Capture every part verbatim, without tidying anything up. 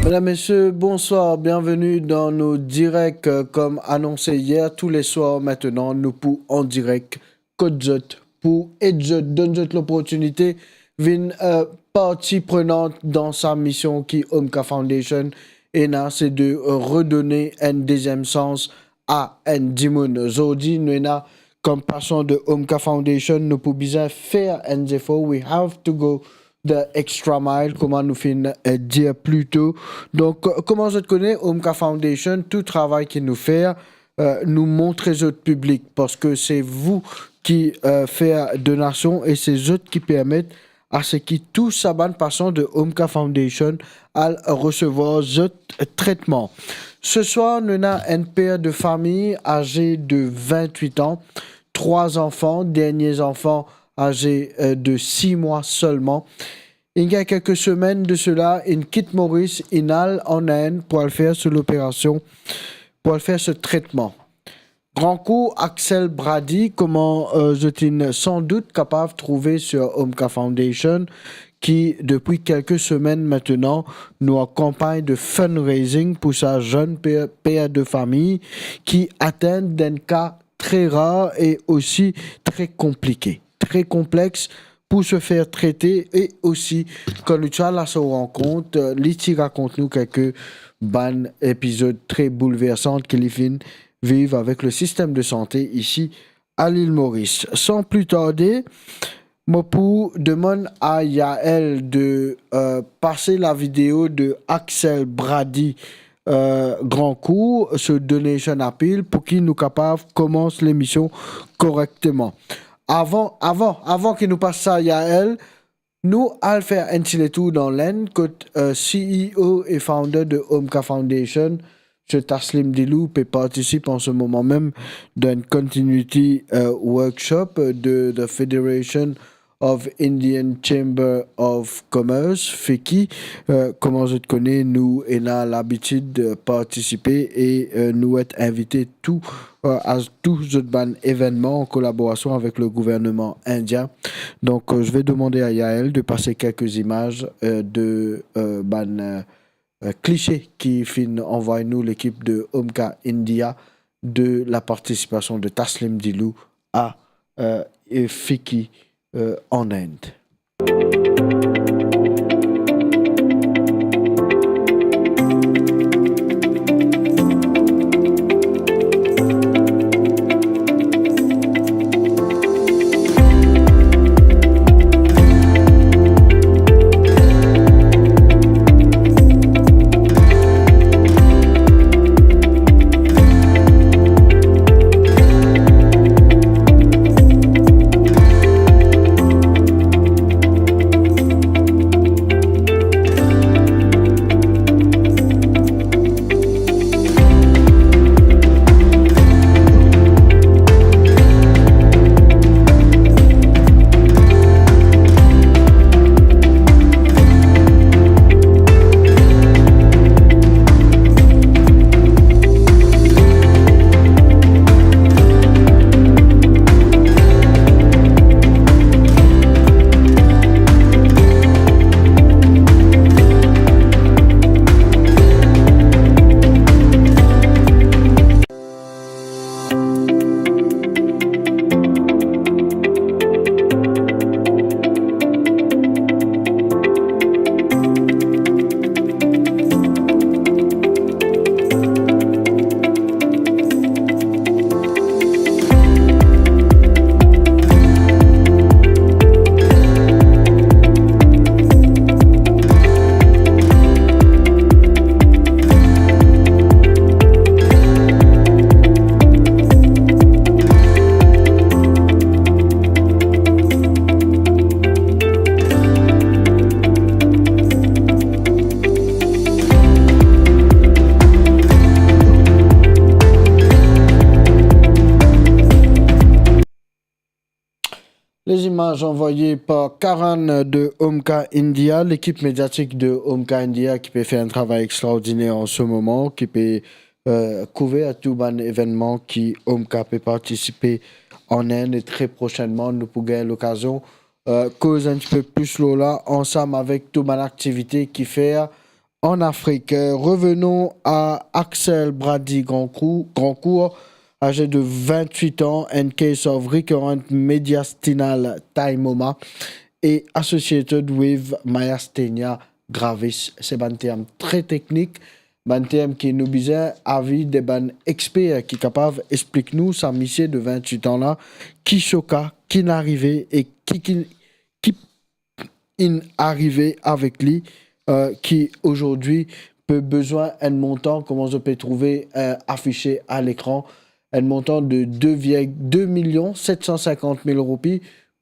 Mesdames, Messieurs, bonsoir, bienvenue dans nos directs. Euh, comme annoncé hier, tous les soirs maintenant, nou pou an direk kot zot pou ed zot, donn zot loportinite vinn, euh, partie prenante dans sa mission ki Omka Foundation ena, c'est de, euh, redonner enn deziem sans a enn dimoun. Zordi, nou ena kom pasion de Omka Foundation, nou pou bizin fer enn zefor. We have to go the extra mile, kouma nou finn, euh, dir pli to. Donk, euh, kouma zot kone, Omka Foundation, tou travay ki nou fer, euh, nou montre zot piblik, parski se vou ki, euh, fer donasion e se zot ki permet a se ki tou sa bann pasion de Omka Foundation al resevwar zot tretman. Ce soir, nou ena enn per de fami aze de vintwit an, trwa zanfan, dernie zanfan aze, euh, de sis mwa selman. Inn gagn kelke semenn de sela, inn kit Moris, inn al an Inn pou al fer so loperasion, pou al fer so tretman. Gran kou, Axel Brady, kouma, euh, zot inn san dout kapav trouve sur Omka Foundation, ki depi kelke semenn aster, nou an kanpagn de fundraising pou sa zenn per, per de fami ki atenn dan enn ka tre rar e osi tre konplike, tre konplex pou se fer trete, e osi, kan nou ti al a so rankont, euh, li ti rakont nou kelke bann epizod tre boulversan ki li finn viv avek le sistem de sante isi a Lil Moris. San pli tarde, mo pou demann a Yael de, euh, pase lavideo de Axel Brady, euh, Gran Kou, so donation appeal, pou ki nou kapav koumans lemision korekteman. Avan, avan, avan ki nou pas sa, Yael, nou al fer enn ti letour dan Lenn, kot, euh, C E O e founder de Omka Foundation, Msye Taslim Dilou, pe partisip an se moman mem dan enn continuity, euh, workshop de the Federation of Indian Chamber of Commerce, FICCI. Euh, kouma zot kone, nou ena labitid, euh, partisipe e, euh, nou et invite tou, euh, a tou zot bann evennman an kolaborasion avek le gouverneman indien. Donc, euh, je vais demander à Yael de passer quelques images, euh, de, euh, bann, euh, euh, cliché ki finn anvoy nou lekip de Omka India de la partisipasion de Taslim Dilou a, euh, FICCI, euh, an Inde. Les images envoyées par Karan de Omka India, lekip mediatik de Omka India ki pe fer enn travay extraordiner an se moman, ki pe, euh, kouver tou bann evennman ki Omka pe partisipe an Inde, e tre prosennman nou pou gagn lokazion, euh, koz enn tipe plis lor la, ansam avek tou bann aktivite ki fer En Afrique, euh, revenons à Axel Brady Grandcou-, Grandcourt, âgé de vingt-huit ans, in case of recurrent mediastinal thymoma e associated with myasthenia gravis. Se bann term tre teknik, bann term ki nou bizin avi de bann exper ki kapav explik nou sa misie de vingt-huit ans la, ki so ka, ki inn arive e ki, ki, ki inn arive avek li, euh, ki ozordi pe bizin enn montan, kouma zot pe trouve, euh, afise a lekran, enn montan de deux virgule deux millions sept cent cinquante mille roupi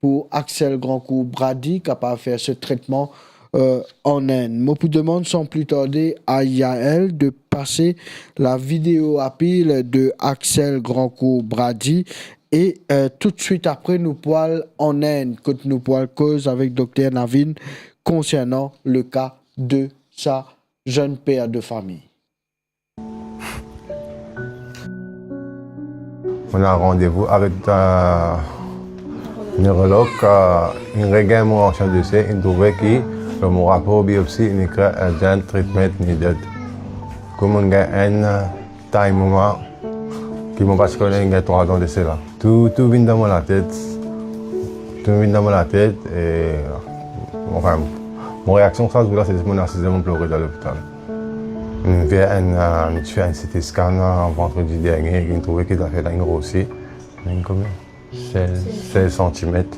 pou Axel Grandcourt Brady kapav fer se tretman, euh, an Inn. Mo pou demann san pli tarde a Yael de pase la video appeal de Axel Grandcourt Brady e, euh, toutswit apre nou pou al an Inn, kot nou pou al koz avek dokter Navin konsernan le ka de sa zenn per de fami. Mo ena randevou avek, euh, neurolog, euh, inn regagn mo ansien dosie, inn trouve ki lor mo rapor biopsi, inn ekrir urgent treatment needed. Kouma mo gagn enn, euh, thymoma, ki mo pa ti kone, inn gagn trwa zan de sela. Tou, tou vinn dan mo latet, tou vinn dan mo latet, e, anfin, mo reaksion sa zour la, se zis mo asize, mo plore dan lopital. Inn fer enn, euh, inn fer enn C T scan, euh, vandredi dernie, inn trouve ki zafer la inn grosi. Inn konbien? Sez, sez santimet.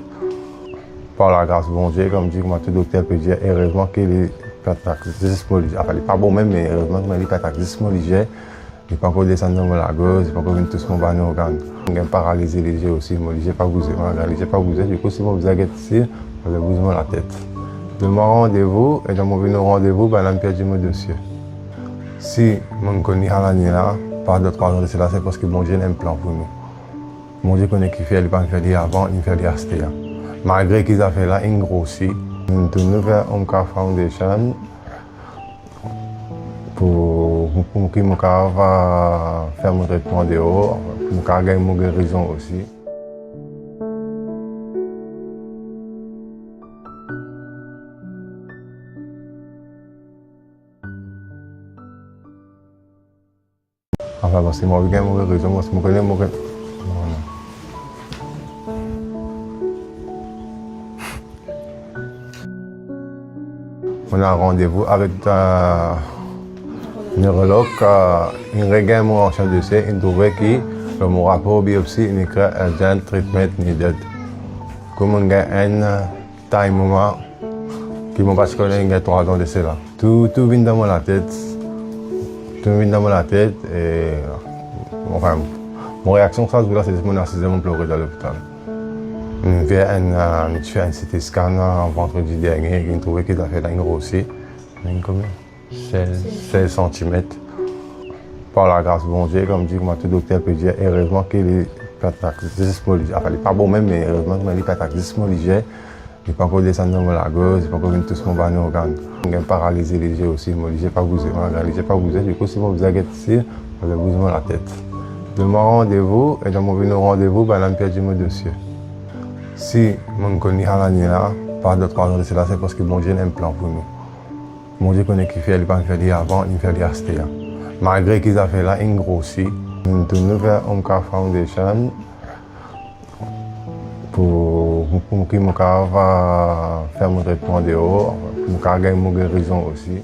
Par lagras Bondie, kouma dir, kouma tou dokter pe dir, erezman ki li pe atak zis mo lizie. Anfin, li pa bon mem, me erezman ki li pe atak zis mo lizie. Li pankor desann dan mo lagorz, li pankor vinn tous mo bann organn. Mo gagn paralizi lizie osi, mo lizie pa bouze, mo gagn lizie pa bouze, dikou si mo bizin get si, fode bouz mo latet. Donn mwa randevou, e dan mo vinn o randevou, bann la inn perdi mo dosie. Si mo konn li sa lane la, pa de trwa zan de sela, se parski Bondie ena enn plan pou nou. Bondie kone ki fer, li pa fer li avan, li fer li aster. Malgre ki zafer la inn grosi, nou tounen ver Omkar Foundation, pou, pou ki mo kapav fer mo tretman deor, pou mo kapav gagn mo gerizon osi. Anfin, parski mo anvi gagn mo gerizon, parski mo kone, mo kone. Mo ena randevou avek, euh, neurolog, euh, inn regagn mo ansien dosie, inn trouve ki lor mo rapor biopsi, inn ekrir urgent treatment needed. Kouma mo gagn enn, euh, thymoma, ki mo pa ti kone, inn gagn trwa zan de sela. Tou, tou vinn dan mo latet, tou vinn dan mo latet, e, anfin, mo reaksion sa zour la, se zis mo asize, mo plore dan lopital. Inn fer enn, euh, inn fer enn C T scan, euh, vandredi dernie, inn trouve ki zafer la inn grosi. Inn konbien? Sez, sez santimet. Par lagras Bondie, kouma dir, kouma tou dokter pe dir, erezman ki li pe atak zis mo lizie. Anfin, li pa bon mem, me erezman ki li pe atak zis mo lizie. Li pankor desann dan mo lagorz, li pankor vinn tous mo bann organn. Mo gagn paralizi lizie osi, mo lizie pa bouze, mo gagn lizie pa bouze, dikou si mo bizin get si, fode bouz mo latet. Donn mwa randevou, e dan mo vinn o randevou, bann la inn perdi mo dosie. Si mo konn li sa lane la, pa de trwa zan de sela, se parski Bondie ena enn plan pou nou. Bondie kone ki fer, li pa fer li avan, li fer li aster. Malgre ki zafer la inn grosi, nou tounen ver Omkar Foundation pou, pou ki mo kapav fer mo tretman deor, pou mo kapav gagn mo gerizon osi.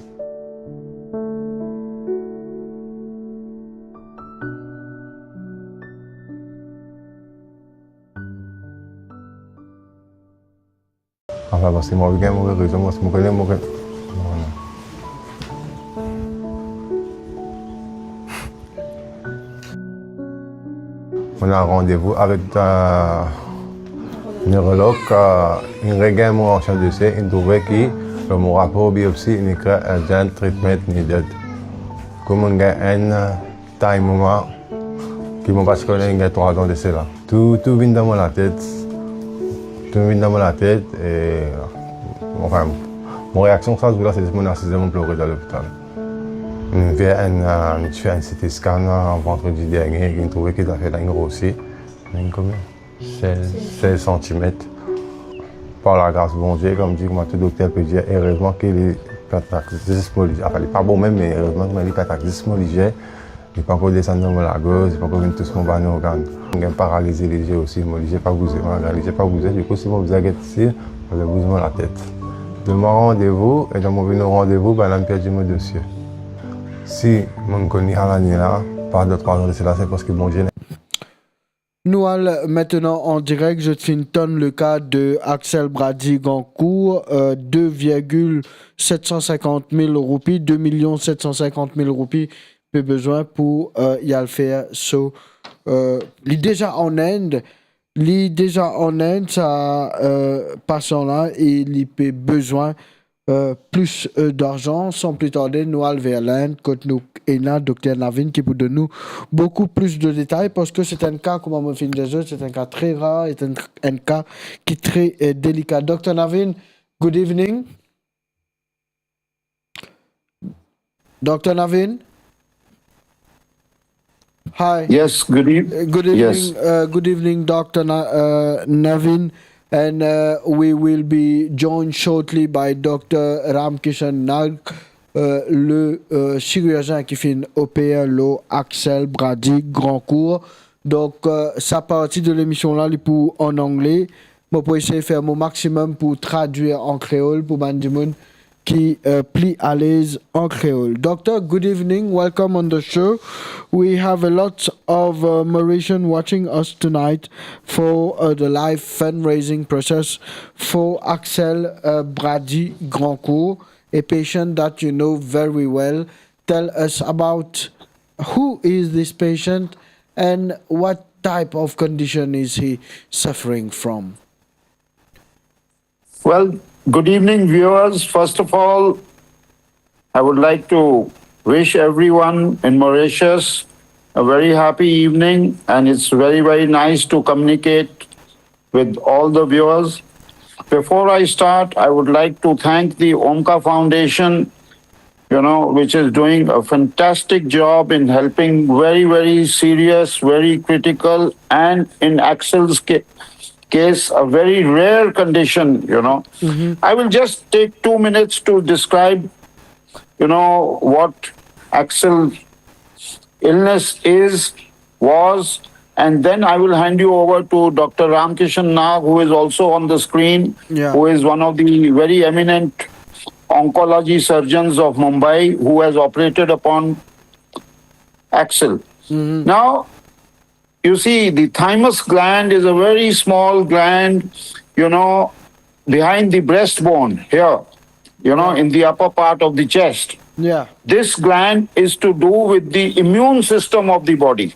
Anfin, parski mo anvi gagn mo gerizon, parski mo kone, mo kone. Mo ena randevou avek, euh, neurolog, euh, inn regagn mo ansien dosie, inn trouve ki lor mo rapor biopsi, inn ekrir urgent treatment needed. Kouma mo gagn enn, euh, thymoma, ki mo pa ti kone, inn gagn trwa zan de sela. Tou, tou vinn dan mo latet, tou vinn dan mo latet, e, anfin, mo reaksion sa zour la, se zis mo asize, mo plore dan lopital. Inn fer enn, euh, inn fer enn C T scan, euh, vandredi dernie, inn trouve ki zafer la inn grosi. Inn konbien? Sez, sez santimet. Par lagras Bondie, kouma dir, kouma tou dokter pe dir, erezman ki li Li pe atak zis mo lizie. Anfin, li pa bon mem, me erezman ki li pe atak zis mo lizie. Li pankor desann dan mo lagorz, li pankor vinn tous mo bann organ. Mo gagn paralizi lizie osi, mo lizie pa bouze, mo gagn lizie pa bouze. Dikou, si mo bizin get si, fode bouz mo latet. Donn mwa randevou, e dan mo vinn o randevou, bann la inn perdi mo dosie. Si mo konn al ane la, pa dan trwa zan de sela, se parski Bondie Nou al aster an direk, zot finn tann le ka de Axel Brady Grancourt, euh, deux virgule sept cent cinquante mille roupi, deux millions sept cent cinquante mille roupi pe bezwin pou, euh, li al fer so, euh, li deza an Inde, li deza an Inde, sa, euh, pasian la, e li pe bezwin euh, plis, euh, darzan. San pli tarde, nou al ver Lind, kot nou ena Dokter Navin ki pou donn nou boukou plis de detay, parski se enn ka, kouma mo finn dir zot, se enn ka tre rar, se enn, enn ka ki tre, euh, delika. Dokter Navin, good evening. Dokter Navin? Hi. Yes, good eve-, Uh, good evening, yes. Uh, good evening, Doctor Na-, uh, Navin, and, uh, we will be joined shortly by Doctor Ramkishan Nag, uh, le, uh, chirurgien ki finn oper lor Axel Brady Grancourt. Donk, uh, sa parti de lemision la, li pou an angle. Mo pou esey fer mo maximum pou tradwir an kreol pou bann dimoun ki, uh, pli alez an kreol. Doctor, good evening. Welcome on the show. We have a lot of, uh, Mauritian watching us tonight for, uh, the live fundraising process for Axel, uh, Brady Grancourt, a patient that you know very well. Tell us about who is this patient and what type of condition is he suffering from. Well, good evening, viewers. First of all, I would like to wish everyone in Mauritius a very happy evening, and it's very, very nice to communicate with all the viewers. Before I start, I would like to thank the Omka Foundation, you know, which is doing a fantastic job in helping very, very serious, very critical, and in Axel's ca-, case, a very rare condition, you know. I will just take two minutes to describe, you know, what Axel illness is, was, and then I will hand you over to Doctor Ramkishan Nag, who is also on the screen, Yeah. who is one of the very eminent oncology surgeons of Mumbai, who has operated upon Axel. Now, you see, the thymus gland is a very small gland, you know, behind the breastbone here, you know, in the upper part of the chest. Yeah. This gland is to do with the immune system of the body.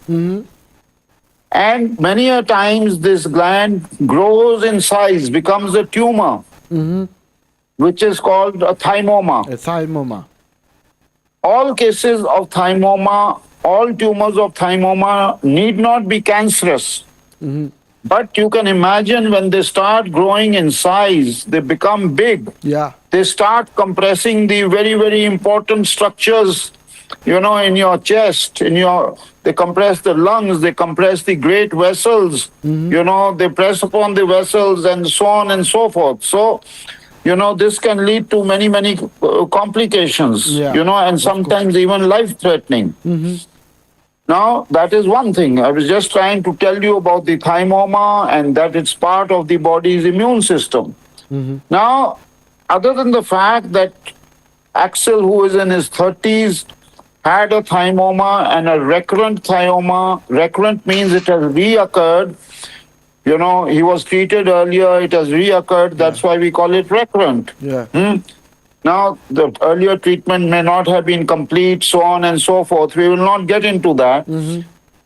And many a times this gland grows in size, becomes a tumor, which is called a thymoma. A thymoma. All cases of thymoma, all tumors of thymoma need not be cancerous. But you can imagine when they start growing in size, they become big. Yeah. They start compressing the very, very important structures, you know, in your chest, in your, they compress the lungs, they compress the great vessels, you know, they press upon the vessels and so on and so forth. So, you know, this can lead to many, many, uh, complications, Yeah, you know, and of course. sometimes even life-threatening. Now, that is one thing. I was just trying to tell you about the thymoma and that it's part of the body's immune system. Now, other than the fact that Axel, who is in his thirties, had a thymoma and a recurrent thymoma. Recurrent means it has reoccurred. You know, he was treated earlier, it has reoccurred. That's why we call it recurrent. Yeah. Hmm? Now, the earlier treatment may not have been complete, so on and so forth. We will not get into that.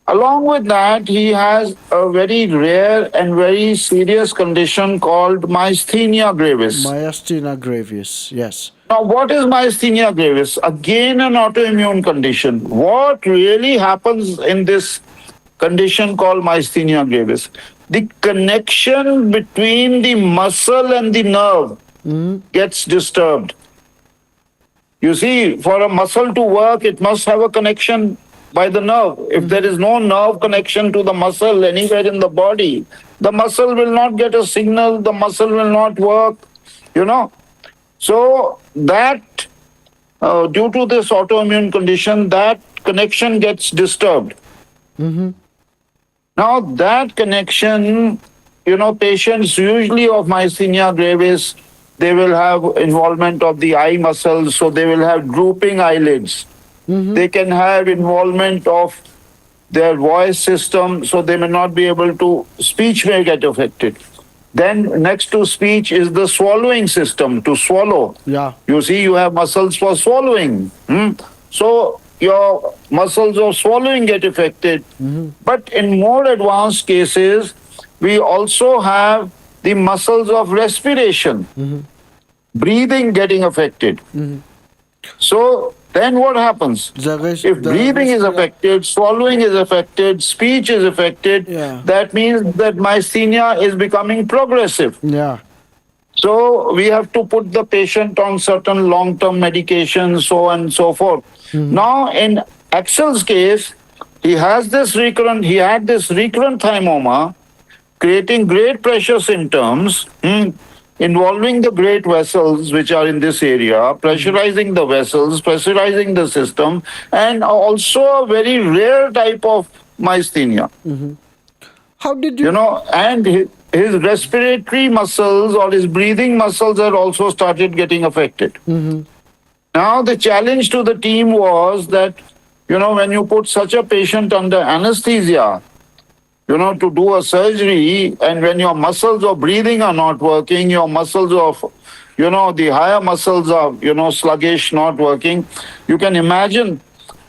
Along with that, he has a very rare and very serious condition called myasthenia gravis. Myasthenia gravis, yes. Now, what is myasthenia gravis? Again, an autoimmune condition. What really happens in this condition called myasthenia gravis? The connection between the muscle and the nerve gets disturbed. You see, for a muscle to work, it must have a connection by the nerve. If there is no nerve connection to the muscle anywhere in the body, the muscle will not get a signal, the muscle will not work, you know. So that uh, due to this autoimmune condition, that connection gets disturbed. Now, that connection, you know, patients usually of myasthenia gravis, they will have involvement of the eye muscles, so they will have drooping eyelids. They can have involvement of their voice system, so they may not be able to, speech may get affected. Then next to speech is the swallowing system, to swallow. Yeah. You see, you have muscles for swallowing. Hmm? So your muscles of swallowing get affected. But in more advanced cases, we also have the muscles of respiration, breathing getting affected. So then what happens? The res- If the breathing is respira- affected, swallowing is affected, speech is affected, Yeah. that means that myasthenia is becoming progressive. Yeah. So we have to put the patient on certain long-term medications, so on and so forth. Now, in Axel's case, he has this recurrent, he had this recurrent thymoma, creating great pressure symptoms, hmm, involving the great vessels which are in this area, pressurizing the vessels, pressurizing the system, and also a very rare type of myasthenia. How did you? You know, and his, his respiratory muscles or his breathing muscles had also started getting affected. Now, the challenge to the team was that, you know, when you put such a patient under anesthesia, you know, to do a surgery, and when your muscles of breathing are not working, your muscles of, you know, the higher muscles are, you know, sluggish, not working, you can imagine,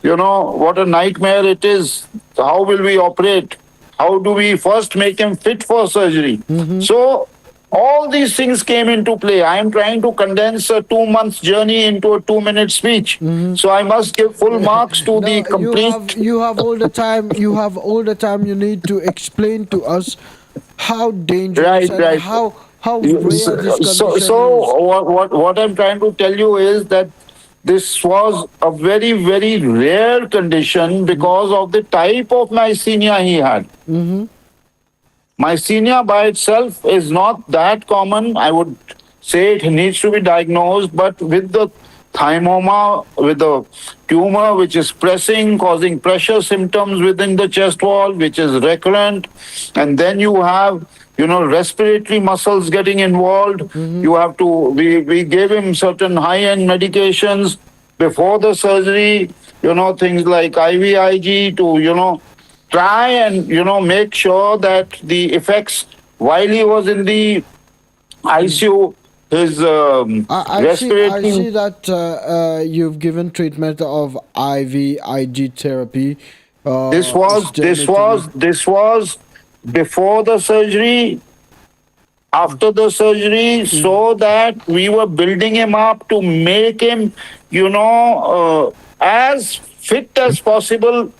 you know, what a nightmare it is. How will we operate? How do we first make him fit for surgery? So all these things came into play. I am trying to condense a two months journey into a two minute speech. So I must give full marks to the No, you complete. Have, you have all the time. You have all the time you need to explain to us how dangerous Right, and right. how how You- rare so, this condition so, so is. what, what, what I'm trying to tell you is that this was a very, very rare condition because of the type of myasthenia he had. Myasthenia by itself is not that common. I would say it needs to be diagnosed, but with the thymoma, with the tumor which is pressing, causing pressure symptoms within the chest wall, which is recurrent, and then you have, you know, respiratory muscles getting involved. You have to, we, we gave him certain high-end medications before the surgery, you know, things like I V I G to, you know, try and, you know, make sure that the effects while he was in the I C U, his um, I, I see. I respiratory. See that uh, uh, you've given treatment of I V I G therapy. Uh, This was this stimulating- was this was before the surgery, after the surgery, so that we were building him up to make him, you know, uh, as fit as possible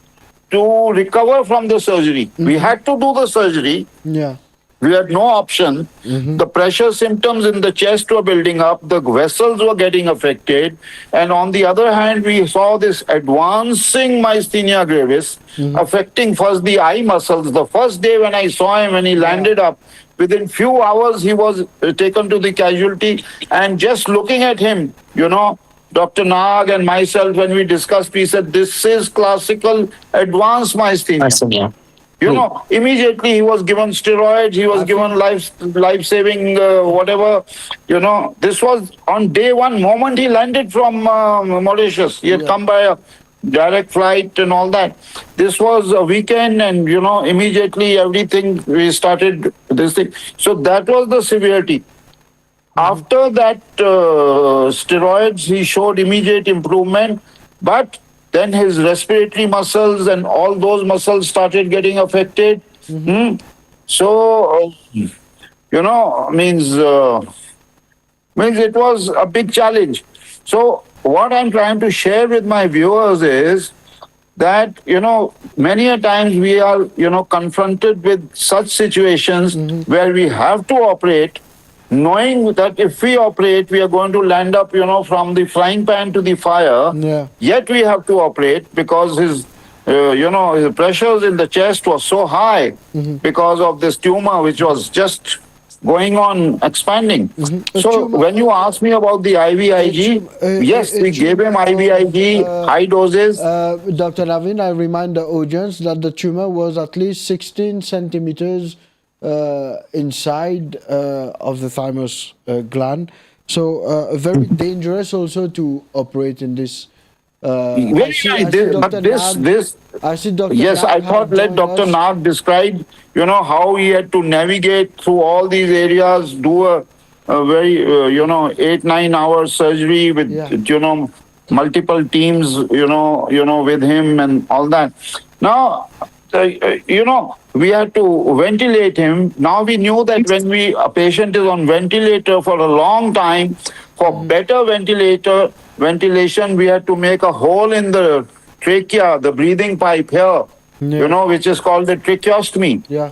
to recover from the surgery. We had to do the surgery. Yeah. We had no option. The pressure symptoms in the chest were building up, the vessels were getting affected, and on the other hand, we saw this advancing myasthenia gravis affecting first the eye muscles. The first day when I saw him, when he landed up, within few hours he was uh, taken to the casualty, and just looking at him, you know, Doctor Nag and myself, when we discussed, we said, "This is classical advanced myasthenia." Myasthenia. You know, immediately he was given steroids, he was given life life saving uh, whatever. You know, this was on day one, moment he landed from uh, Mauritius. He had come by a direct flight and all that. This was a weekend, and you know, immediately everything we started this thing. So that was the severity. After that uh, steroids, he showed immediate improvement, but then his respiratory muscles and all those muscles started getting affected. Hmm? So, uh, you know, means uh, means it was a big challenge. So what I'm trying to share with my viewers is that, you know, many a times we are, you know, confronted with such situations where we have to operate, knowing that if we operate, we are going to land up, you know, from the frying pan to the fire. Yeah. Yet we have to operate because his, uh, you know, his pressures in the chest was so high because of this tumor, which was just going on expanding. So when you ask me about the I V I G, yes, we gave him I V I G, high doses. Uh, Doctor Navin, I remind the audience that the tumor was at least sixteen centimeters uh, inside uh, of the thymus uh, gland. So uh, very dangerous also to operate in this. Uh, I Very see, nice. I see This, but Doctor this, Nag, this, I see Doctor yes, Nag I thought have let joined Doctor us. Nag describe, you know, how he had to navigate through all these areas, do a, a very, uh, you know, eight, nine hour surgery with, Yeah. you know, multiple teams, you know, you know, with him and all that. Now, uh, uh, you know, we had to ventilate him. Now we knew that when we a patient is on ventilator for a long time, for better ventilator ventilation, we had to make a hole in the trachea, the breathing pipe here, Yeah. you know, which is called the tracheostomy. Yeah.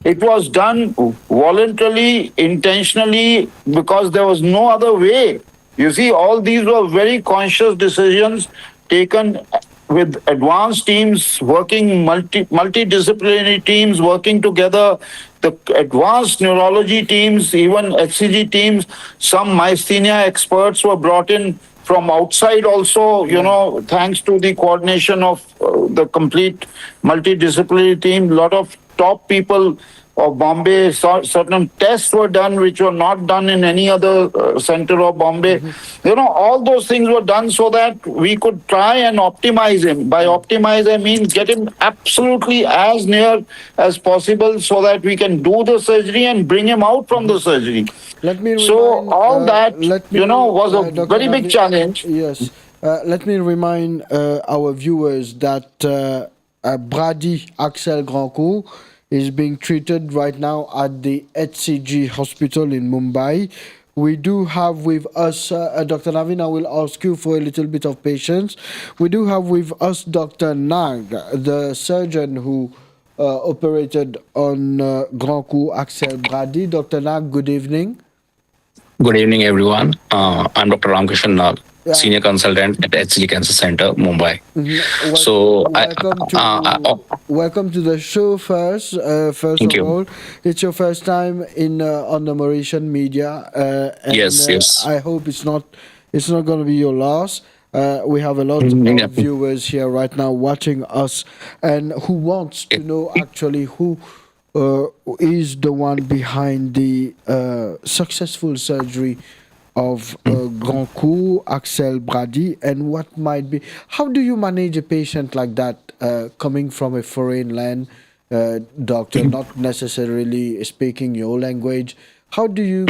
It was done voluntarily, intentionally, because there was no other way. You see, all these were very conscious decisions taken with advanced teams working, multi, multidisciplinary teams working together, the advanced neurology teams, even H C G teams. Some myasthenia experts were brought in from outside also, you know, thanks to the coordination of uh, the complete multidisciplinary team. Lot of top people of Bombay. So, certain tests were done which were not done in any other uh, center of Bombay. You know, all those things were done so that we could try and optimize him. By optimize, I mean get him absolutely as near as possible so that we can do the surgery and bring him out from the surgery. Let me So remind, all uh, that, let me, you know, was a uh, Doctor very big Navin, challenge. Yes. Uh, let me remind uh, our viewers that uh, uh, Brady Axel Grandcourt is being treated right now at the H C G hospital in Mumbai. We do have with us, uh, uh, Doctor Navin, I will ask you for a little bit of patience. We do have with us Doctor Nag, the surgeon who uh, operated on uh, Grandcourt Axel Brady. Doctor Nag, good evening. Good evening, everyone. Uh, I'm Doctor Ramkishan Nag, Yeah. Senior Consultant at H C G Cancer Center, Mumbai. Mhm. Wel- So, I, welcome to uh, uh, uh, welcome to the show first. Uh, first Thank of you. all, it's your first time in uh, on the Mauritian media, uh, and Yes, uh, yes. I hope it's not it's not going to be your last. Uh, we have a lot Mm, yeah. of viewers here right now watching us, and who wants to know actually who uh, is the one behind the uh, successful surgery of uh, Grandcourt, Axel Brady, and what might be. How do you manage a patient like that uh, coming from a foreign land, uh, doctor, not necessarily speaking your language? How do you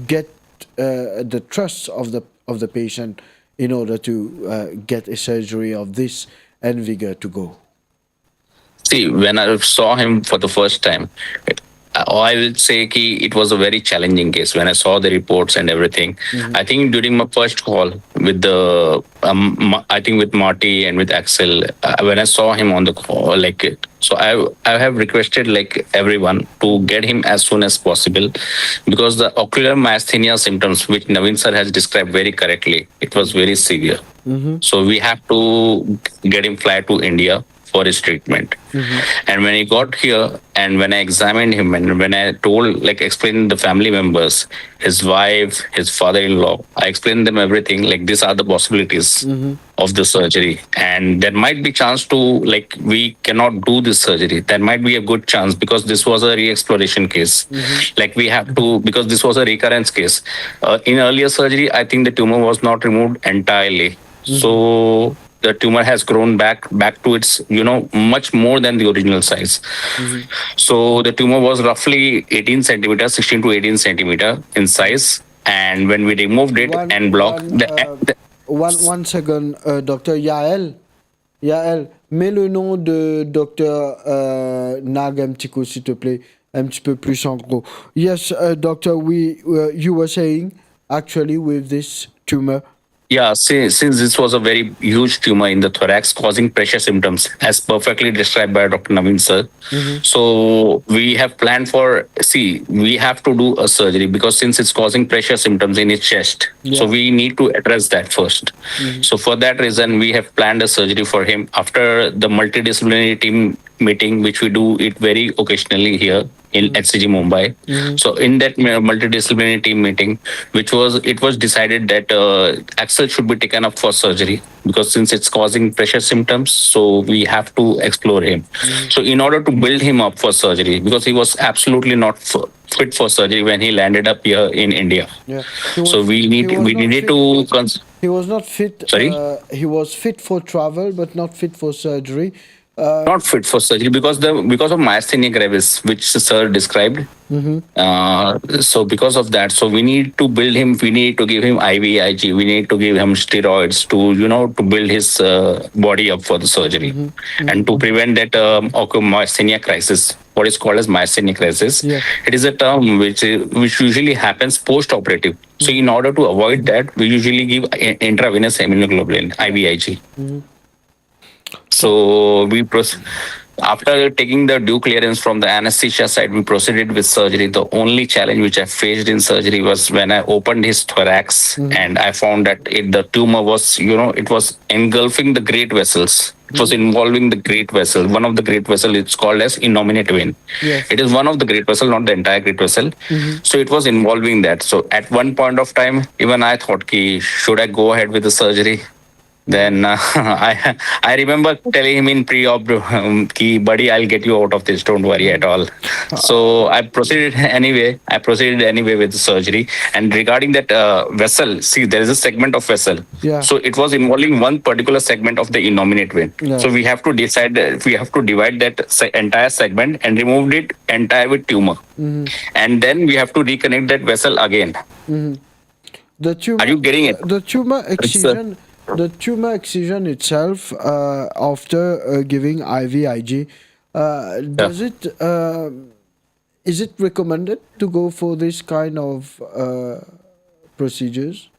get uh, the trust of the of the patient in order to uh, get a surgery of this envergure to go? See, when I saw him for the first time, I will say ki it was a very challenging case. When I saw the reports and everything, I think during my first call with the, um, Ma- I think with Marty and with Axel, uh, when I saw him on the call, like, so I, I have requested, like, everyone to get him as soon as possible, because the ocular myasthenia symptoms, which Navin sir has described very correctly, it was very severe. So we have to get him fly to India for his treatment. And when he got here, and when I examined him, and when I told, like, explained the family members, his wife, his father-in-law, I explained them everything, like, these are the possibilities of the surgery, and there might be chance to, like, we cannot do this surgery. There might be a good chance because this was a re-exploration case. Like, we have to, because this was a recurrence case. Uh, in earlier surgery, I think the tumor was not removed entirely. So the tumor has grown back, back to its, you know, much more than the original size. So the tumor was roughly eighteen centimeter, sixteen to eighteen centimeter in size. And when we removed it One, and blocked one, the, uh, the one, one second, uh, Doctor Yael. Yael, mets le nom de Docteur euh, Nag un petit coup, s'il te plaît. Un petit peu plus en gros. Yes, uh, Doctor, we, uh, you were saying, actually, with this tumor. Yeah, si- since this was a very huge tumor in the thorax causing pressure symptoms, as perfectly described by Doctor Navin sir, so we have planned for, see, we have to do a surgery because since it's causing pressure symptoms in his chest, so Yeah. we need to address that first. So for that reason, we have planned a surgery for him after the multidisciplinary team meeting, which we do it very occasionally here in HCG Mumbai. So in that mu-, multidisciplinary team meeting, which was, it was decided that, uh, Axel should be taken up for surgery because since it's causing pressure symptoms, so we have to explore him. So in order to build him up for surgery, because he was absolutely not f-, fit for surgery when he landed up here in India. Yeah. So we need, we needed to cons- He was not fit. Sorry? Uh, he was fit for travel, but not fit for surgery. Uh, Not fit for surgery because the, because of myasthenia gravis, which sir described. Uh, so because of that, so we need to build him. We need to give him I V I G. We need to give him steroids to, you know, to build his, uh, body up for the surgery and to prevent that, um, ocu-, myasthenia crisis. What is called as myasthenia crisis? Yeah. It is a term which which usually happens post-operative. So in order to avoid that, we usually give i- intravenous immunoglobulin, I V I G. So we proce- after taking the due clearance from the anesthesia side, we proceeded with surgery. The only challenge which I faced in surgery was when I opened his thorax and I found that it, the tumor was, you know, it was engulfing the great vessels. It was involving the great vessel. One of the great vessel, it's called as innominate vein. Yes. It is one of the great vessel, not the entire great vessel. So it was involving that. So at one point of time, even I thought, ki, should I go ahead with the surgery? Then uh, I I remember telling him in pre-op, um, ki, buddy, I'll get you out of this. Don't worry at all. So I proceeded anyway. I proceeded anyway with the surgery. And regarding that uh, vessel, see, there is a segment of vessel. Yeah. So it was involving one particular segment of the innominate vein. Yeah. So we have to decide that we have to divide that se- entire segment and removed it entire with tumor. And then we have to reconnect that vessel again. The tumor, Are you getting it? The tumor It's a- excision, the tumor excision itself, uh, after uh, giving I V I G, uh, does it uh, is it recommended to go for this kind of uh, procedures?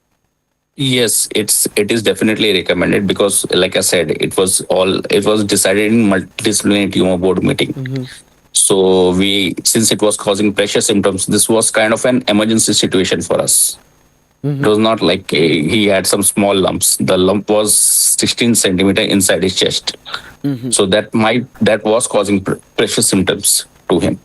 Yes, it's it is definitely recommended because, like I said, it was all it was decided in multidisciplinary tumor board meeting. So we, since it was causing pressure symptoms, this was kind of an emergency situation for us. It was not like uh, he had some small lumps. The lump was sixteen centimeter inside his chest. So that might that was causing pr- pressure symptoms to him.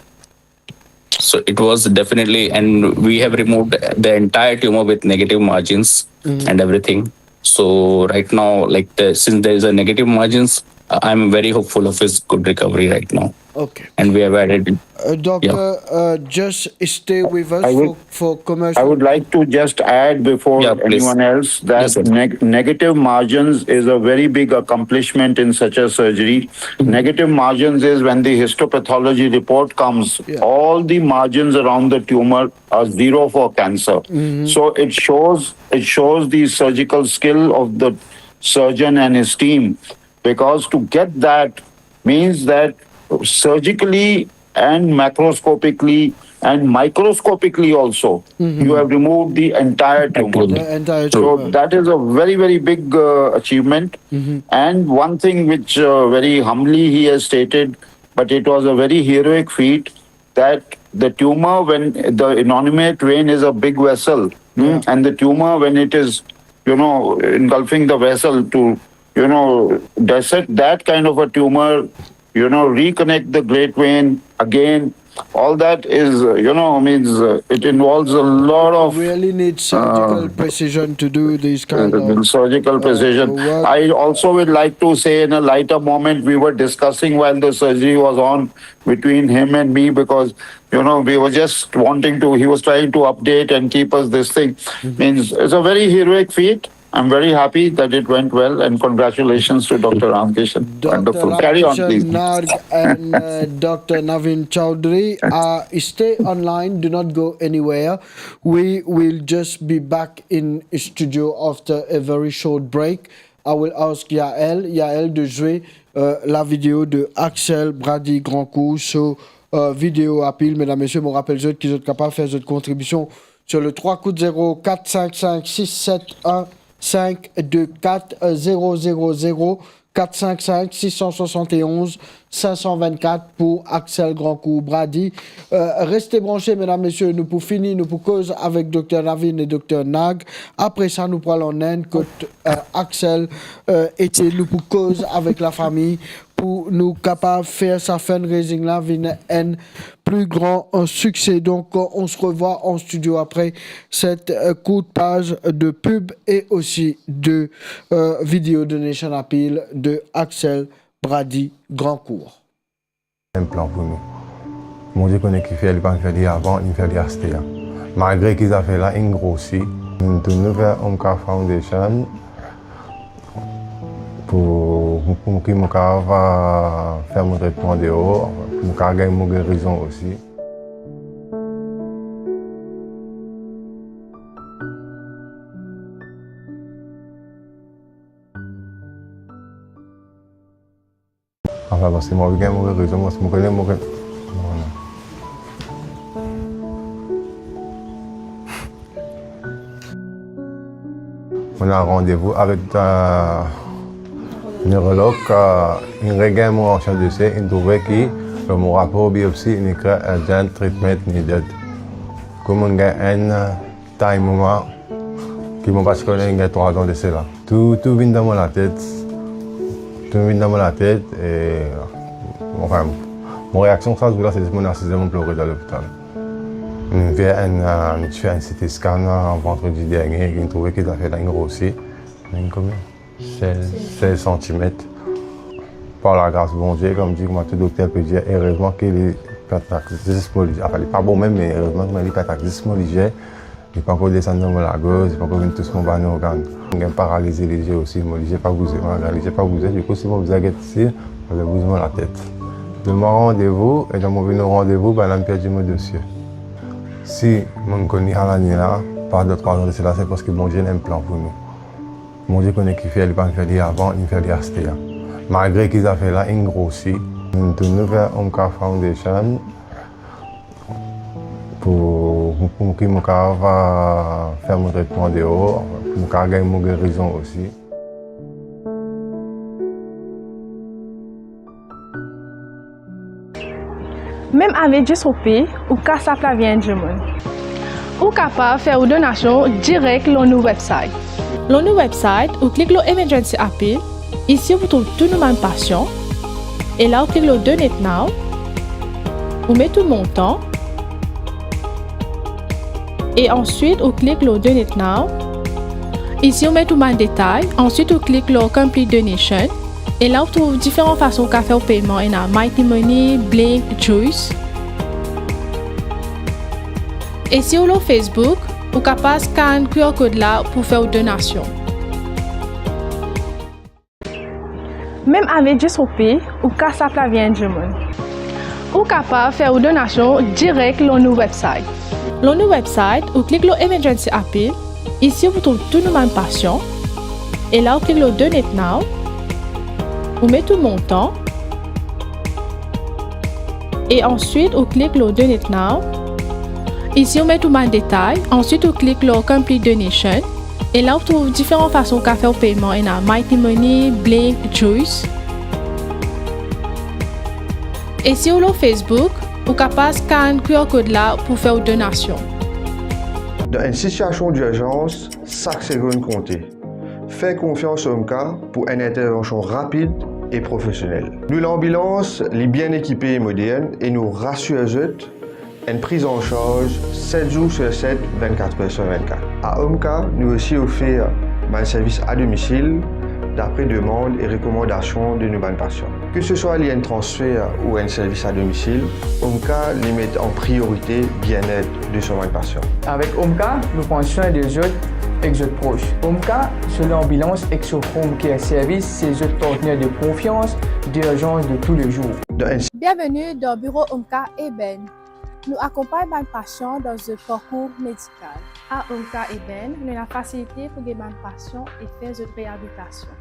So it was definitely, and we have removed the entire tumor with negative margins and everything. So right now, like the, since there is a negative margins, uh, I'm very hopeful of his good recovery right now. Okay. And we have added Uh, doctor, uh, just stay with us I for, would- for commercial. I would like to just add before Yeah, please. anyone else that Yes, sir. neg- negative margins is a very big accomplishment in such a surgery. Negative margins is when the histopathology report comes, Yeah. all the margins around the tumor are zero for cancer. So it shows it shows the surgical skill of the surgeon and his team, because to get that means that surgically and macroscopically and microscopically also, you have removed the entire tumor. The entire So tumor. That is a very, very big uh, achievement. And one thing which uh, very humbly he has stated, but it was a very heroic feat, that the tumor, when the innominate vein is a big vessel, hmm, and the tumor, when it is, you know, engulfing the vessel to, you know, dissect that kind of a tumor, you know, reconnect the great vein again, all that is, uh, you know, means uh, it involves a lot of Really need surgical uh, precision to do these kind uh, of surgical uh, precision. work. I also would like to say, in a lighter moment, we were discussing while the surgery was on between him and me, because, you know, we were just wanting to, he was trying to update and keep us this thing. Means, it's a very heroic feat. I'm very happy that it went well, and congratulations to Doctor Ramkishan. Doctor Wonderful. Carry on, Ramkishan please. Nag and uh, Doctor Naveen Chowdhury. Uh, stay online, do not go anywhere. We will just be back in studio after a very short break. I will ask Yael, Yael de jouer euh, la vidéo de Axel Brady Grandcourt sur euh, vidéo apil. Mesdames, messieurs, mo rapel zot ki zot kapav fer zot kontribision sur le trois quatre zéro quatre cinq cinq six sept un cinq deux quatre, euh, zéro zéro zéro quatre cinq cinq six cent soixante et onze cinq cent vingt-quatre pour Axel Grandcourt Brady. Euh, restez branchés, mesdames, messieurs, nou pou fini, nou pou koz avec Docteur Naveen et Docteur Nag. Après ça, nou pou al an Inde, kot euh, Axel euh, était, nou pou koz avec la famille pou nou kapav fer sa fundraising la vinn enn pli gran, euh, sikse. Donc, euh, on se revoit en studio après cette, euh, courte page de pub et aussi de, euh, vidéo donation appeal de Axel Brady Grandcourt. Enn plan pou nou. Bondie kone ki fer, li pa'nn fer li avan, li fer li aster. Malgre ki zafer la inn grosi, nou touzour fer Omka Foundation pou, pou, pou ki mo kapav, euh, fer mo tretman deor, pou mo kapav gagn mo gerizon osi. Anfin, paski mo anvi gagn mo gerizon, paski mo kone mo, mo ena randevou avek, euh, neurolog, euh, inn regagn mo ansien dosie, inn trouve ki lor mo rapor biopsi, inn ekrir urgent treatment needed. Kouma inn gagn enn, euh, time mwa ki mo pa ti kone, inn gagn trwa zan de sela. Tou, tou vinn dan mo latet. Tou vinn dan mo latet e, anfin, mo reaksion sa zour la, se zis mo asize, mo plore dan lopital. Inn fer enn, euh, inn fer enn C T scan, euh, vandredi dernie, inn trouve ki zafer la inn grosi. Inn konbien? Sez, sez santimet. Par lagras Bondie, kouma dir, kouma tou dokter pe dir, erezman ki li pe atak zis mo lizer. Anfin, li pa bon mem, me erezman ki li pe atak zis mo lizer. Li pankor desann dan mo lagoz, li pankor vinn tous mo bann organ. Mo gagn paralizi lizer osi, mo lizer pa bouze, mo gagn lizer pa bouze, dikou si mo bizin get si, mo bizin bouz mo latet. Donn mwa randevou, e dan mo vinn o randevou, bann la inn perdi mo dosie. Si mo'nn konn li alane la, pa de trwa zan de sela, se paski Bondie ena enn plan pou nou. Bondie kone ki fer, li pa'nn fer li avan, li fer li aster. Malgre ki zafer la inn grosi, nou touzour fer Omka Foundation pou, pou, pou ki mo kapav, euh, fer mo tretman deor, pou mo kapav gagn mo gerizon osi. Mem avek zis roupi, ou kapav sov lavi enn dimoun. Ou kapav fer ou donasion direk lor nou website. Lor nou website, ou klik lor Emergency Appeal. Isi, ou pou trouv tou nou bann pasian. E la, ou klik lor Donate Now. Ou met ou montan. E answit, ou klik lor Donate Now. Isi, ou met ou bann detay. Answit, ou klik lor Complete Donation. E la, ou trouv diferan fason ou kapav fer ou peyman, ena Mighty Money, Blink, Juice. E si ou lor Facebook, ou kapav scan QR code la pou fer ou donasion. Mem avek zis roupi, ou kapav sov lavi enn dimoun. Ou kapav fer ou donasion direk lor nou website. Lor nou website, ou klik lor Emergency Appeal. Isi, ou pou trouv tou nou bann pasian. E la, ou klik lor Donate Now. Ou met ou montan. E answit, ou klik lor Donate Now. Isi, ou met ou bann detay. Answit, ou klik lor Complete Donation. E la, ou trouv diferan fason ou kapav fer ou peyman, ena Mighty Money, Blink, Juice. E si ou lor Facebook, ou kapav scan QR code la pou fer ou donasion. Dan enn sitiasion dirzans, sak segonn konte. Fer konfians Omka pou enn intervansion rapid e profesionel. Nou lanbilans, li bien ekipe e modern e nou rasir zot, enn priz an sarz set zour sir set, vennkat er sir vennkat. A Omka, nou osi ofer bann servis a domisil, dapre demann e rekomandasion de nou bann pasian. Ke se swa li enn transfer ou enn servis a domisil, Omka li met an priorite bienet de so bann pasian. Avek Omka, nou pran swin de zot ek zot pros. Omka, so lanbilans ek so home care service, se zot partner de konfians, dirzans de toulezour. Dan enn Bienveni dan biro Omka Eben. Nou akonpagn bann pasian dan zot parkour medikal. A Omka Eben, nou ena fasilite pou gete bann pasian e fer zot reabilitasion.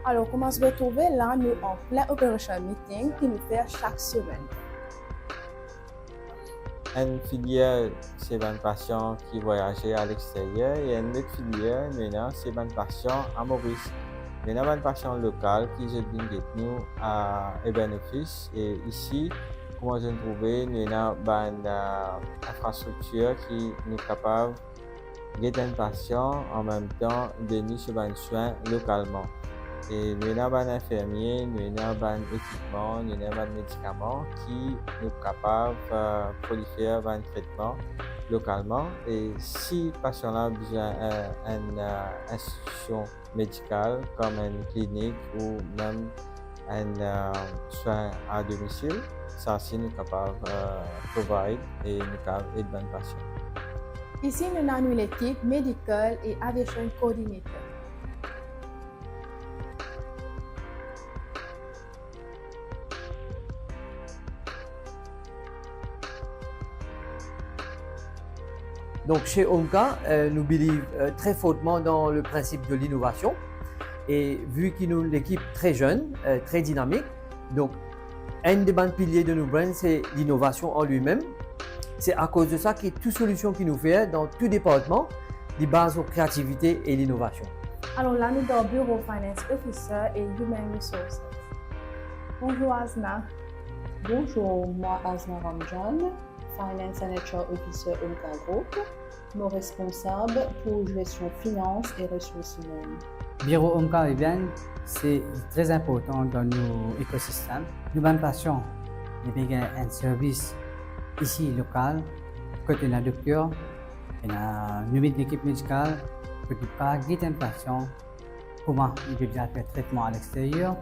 Alor, kouma zot trouve la, nou an plin operation meeting ki nou fer sak semenn. Enn filier, se bann pasian ki vwayaze aleksteryer, e enn lot filier, nou ena, se bann pasian a Moris. Nou ena bann pasian lokal ki zot vinn get nou a Eben Office, e isi, kouma zot trouve, nou ena bann, eh, infrastriktir ki nou kapav get enn pasian, anmemtan done so bann swin lokalman. E nou ena bann infirmie, nou ena bann ekipman, nou ena bann medikaman ki nou kapav, eh, prolifer bann tretman lokalman. E si pasian la bizin, eh, enn, eh, institision medikal, kom enn klinik ou mem enn, eh, swin a domisil, sa si nou kapav, eh, provide e nou kapav ed bann pasian. Isi nou ena nou lekip Medical e Aviation Coordinator. Donc, chez Omka, euh, nous believe, euh, très fortement dans le principe de l'innovation. Et vu que nous, l'équipe très jeune, euh, très dynamique, donc, un des bandes piliers de nos brands, c'est l'innovation en lui-même. C'est à cause de ça que toute solution que nous faisons dans tout département, li baze lor créativité et l'innovation. Alors là, nous sommes au bureau Finance Officer et Human Resources. Bonjour Azna. Bonjour, moi Azna Ramjan, Finance and H R Officer Omka Group. Mo responsab pou gestion finans e resours imenn. Biro Omka Eben, se tre inportan dan nou ekosistem. Nou bann pasian, li pe gagn enn servis isi lokal, kot ena dokter, ena nou met lekip medikal, kot nou pa gete enn pasian, kouma li pe bizin al fer tretman alexteryer,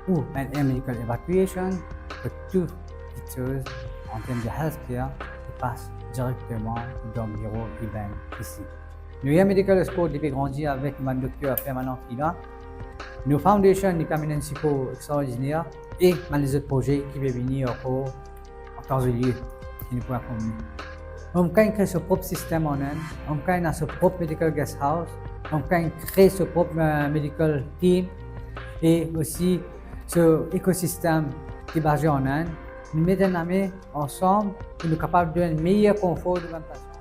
ou enn air medical evacuation, kot tou kiksoz an term de healthcare, li pas direkteman dan biro Eben isi. Nou Air Medical Escort, li pe grandi avek bann dokter permanan ki la. Nou foundation, li pe amenn enn sipor extraordiner e bann lezot proze ki pe vini ankor an tan e lir ki nou pou inform nou. Omka inn kre so prop sistem an Inn, Omka ena so prop medical guest house, Omka inn kre so prop, eh, medical team e osi so ekosistem ki baze an Inn. Nou met enn lame ansam pou nou kapav donn meyer konfor de bann pasian.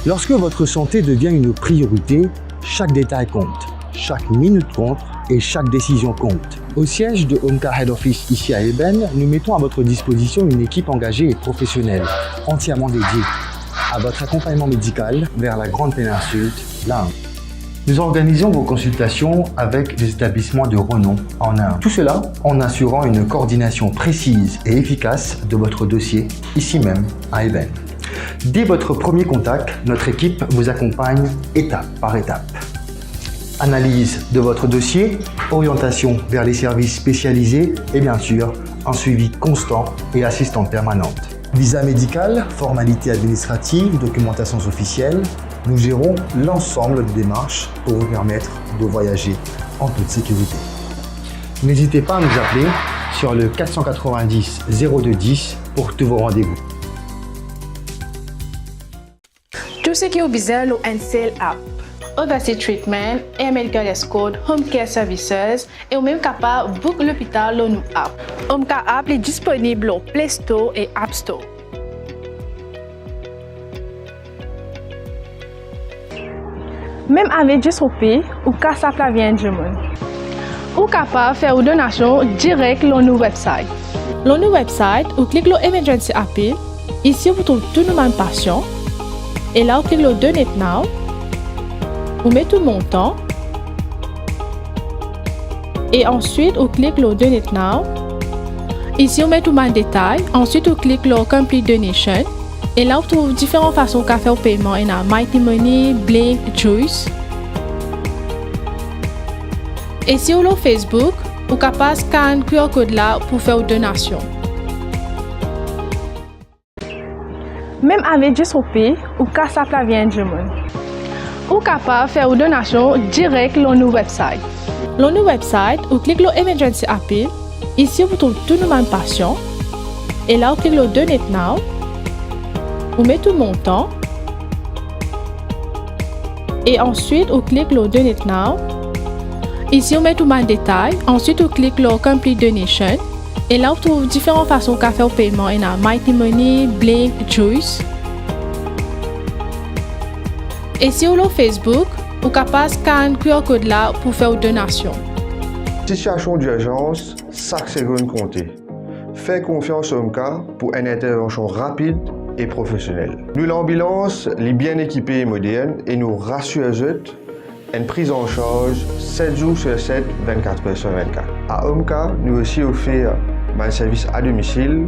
Lorsque votre santé devient une priorité, chaque détail compte, chaque minute compte et chaque décision compte. Au siège de Omka Head Office ici à Eben, nous mettons à votre disposition une équipe engagée et professionnelle, entièrement dédiée à votre accompagnement médical vers la Grande Péninsule, l'Inde. Nous organisons vos consultations avec des établissements de renom en Inde. Tout cela en assurant une coordination précise et efficace de votre dossier ici même à Eben. Dès votre premier contact, notre équipe vous accompagne étape par étape. Analyse de votre dossier, orientation vers les services spécialisés et bien sûr, un suivi constant et assistante permanente. Visa médical, formalités administratives, documentations officielles, nous gérons l'ensemble des démarches pour vous permettre de voyager en toute sécurité. N'hésitez pas à nous appeler sur le quatre cent quatre-vingt-dix zéro deux dix pour tous vos rendez-vous. Tou seki ou bizin lor enn sel app. Overseas Treatment, Air Medical Escort, Home Care Services, e ou mem kapav book lopital lor nou app. Omka app li disponib lor Play Store e App Store. Mem avek zis roupi, ou kapav sov lavi enn dimoun. Ou kapav fer ou donasion direk lor nou website. Lor nou website, ou klik lor Emergency Appeal, isi ou pou trouv tou nou bann pasian, e la ou klik lor Donate Now, ou met ou montan, e answit ou klik lor Donate Now. Isi ou met ou bann detay, answit ou klik lor Complete Donation, e la ou trouv diferan fason ou kapav fer ou peyman, ena Mighty Money, Blink, Juice. E si ou lor Facebook, ou kapav scan Q R code la pou fer ou donasion. Mem avek zis roupi, ou kapav sov lavi enn dimoun. Ou kapav fer ou donasion direk lor nou website. Lor nou website, ou klik lor Emergency Appeal, isi ou pou trouv tou nou bann pasian, e la ou klik lor Donate Now, ou met ou montan, e answit ou klik lor Donate Now. Isi ou met ou bann detay, answit ou klik lor Complete Donation, e la ou trouv diferan fason ou kapav fer ou peyman, ena Mighty Money, Blink, Juice. E si ou lor Facebook, ou kapav scan Q R code la pou fer ou donasion. Sitiasion dirzans, sak segonn konte. Fer konfians Omka pou enn intervansion rapid e profesionel. Nou lanbilans, li bien ekipe e modern e nou rasir zot, enn priz an sarz set zour sir set, vennkat er sir vennkat. A Omka, nou osi ofer bann servis a domisil,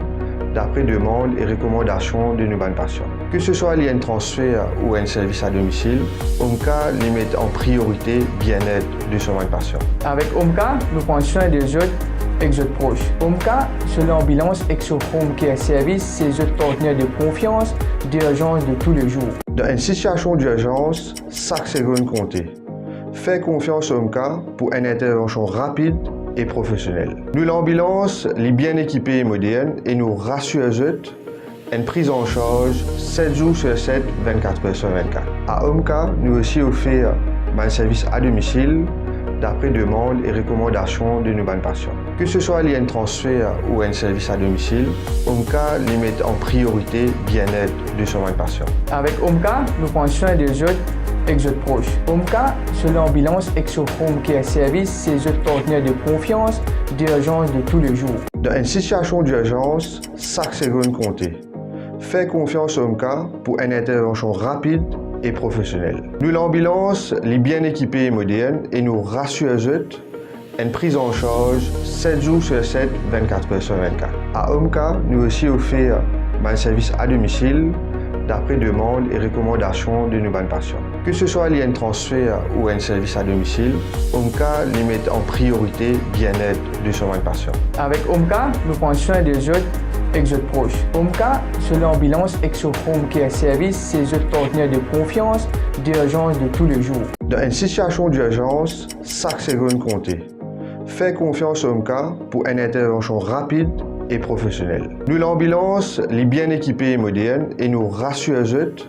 dapre demann e rekomandasion de nou bann pasian. Ke se swa li enn transfer ou enn servis a domisil, Omka li met an priorite bienet de so bann pasian. Avek Omka, nou pran swin de zot ek zot pros. Omka, so lanbilans ek so home care service, se zot partner de konfians, dirzans de toulezour. Dan enn sitiasion dirzans, sak segonn konte. Fer konfians Omka pou enn intervansion rapid e profesionel. Nou lanbilans, li bien ekipe e modern e nou rasir zot, enn priz an sarz set zour sir set, vennkat er sir vennkat. A Omka, nou osi ofer bann servis a domisil, dapre demann e rekomandasion de nou bann pasian. Ke se swa li enn transfer ou enn servis a domisil, Omka li met an priorite bienet de so bann pasian. Avek Omka, nou pran swin de zot ek zot pros. Omka, so lanbilans ek so home care service, se zot partner de konfians, dirzans de toulezour. Dan enn sitiasion dirzans, sak segonn konte. Fer konfians Omka pou enn intervansion rapid e profesionel. Nou lanbilans, li bien ekipe e modern e nou rasir zot, enn priz an sarz set zour sir set, vennkat er sir vennkat. A Omka, nou osi ofer bann servis a domisil, dapre demann e rekomandasion de nou bann pasian. Ke se swa li enn transfer ou enn servis a domisil, Omka li met an priorite bienet de so bann pasian. Avek Omka, nou pran swin de zot ek zot pros. Omka, so lanbilans ek so home care service, se zot partner de konfians, dirzans de toulezour. Dan enn sitiasion dirzans, sak segonn konte. Fer konfians Omka pou enn intervansion rapid e profesionel. Nou lanbilans, li bien ekipe e modern e nou rasir zot,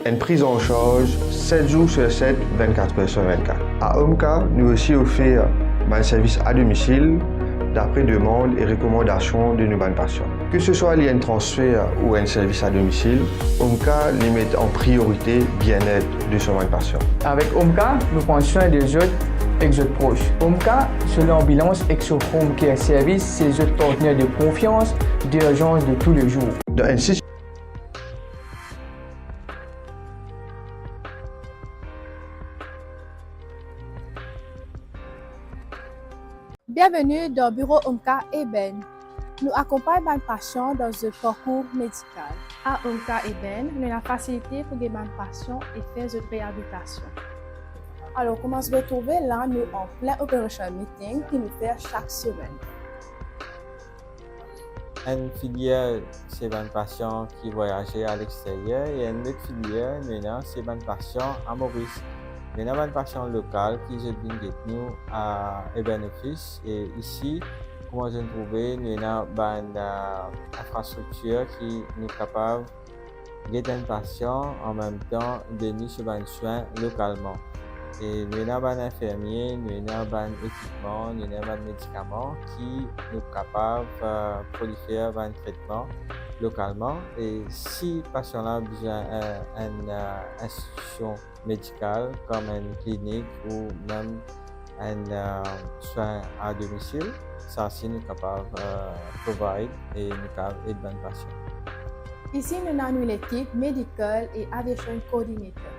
enn priz an sarz set zour sir set, vennkat er sir vennkat. A Omka, nou osi ofer bann servis a domisil, dapre demann e rekomandasion de nou bann pasian. Ke se swa li enn transfer ou enn servis a domisil, Omka li met an priorite bienet de so bann pasian. Avek Omka, nou pran swin de zot ek zot pros. Omka, so lanbilans ek so home care service, se zot partner de konfians, dirzans de toulezour. Dan enn siti- Bienveni dan biro Omka Eben. Nou akonpagn bann pasian dan zot parkour medikal. A Omka Eben, nou ena fasilite pou gete bann pasian e fer zot reabilitasion. Alor, kouma zot trouve la, nou an plin operation meeting ki nou fer sak semenn. Enn filier, se bann pasian ki vwayaze aleksteryer, e enn lot filier, nou ena, se bann pasian a Moris. Nou ena bann pasian lokal ki zot vinn get nou a Eben Office, e isi, kouma zot trouve, nou ena bann, eh, infrastriktir ki nou kapav get enn pasian, an mem tan done so bann swin lokalman. E nou ena bann infermie, nou ena bann ekipman, nou ena bann medikaman ki nou kapav, eh, prolifer bann tretman lokalman. E si pasian la bizin, eh, enn, eh, institusion medikal, kom enn klinik ou mem enn, eh, swin a domisil, sa si nou kapav, eh, provide e nou kapav ed bann pasian. Isi nou ena nou lekip medical e aviation coordinator.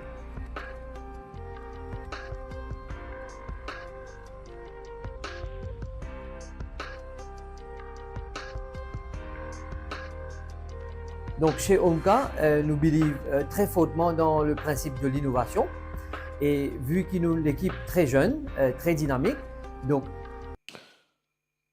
Donc, chez Omka, euh, nous believe, euh, très fortement dans le principe de l'innovation. Et vu que nous, l'équipe très jeune, euh, très dynamique, donc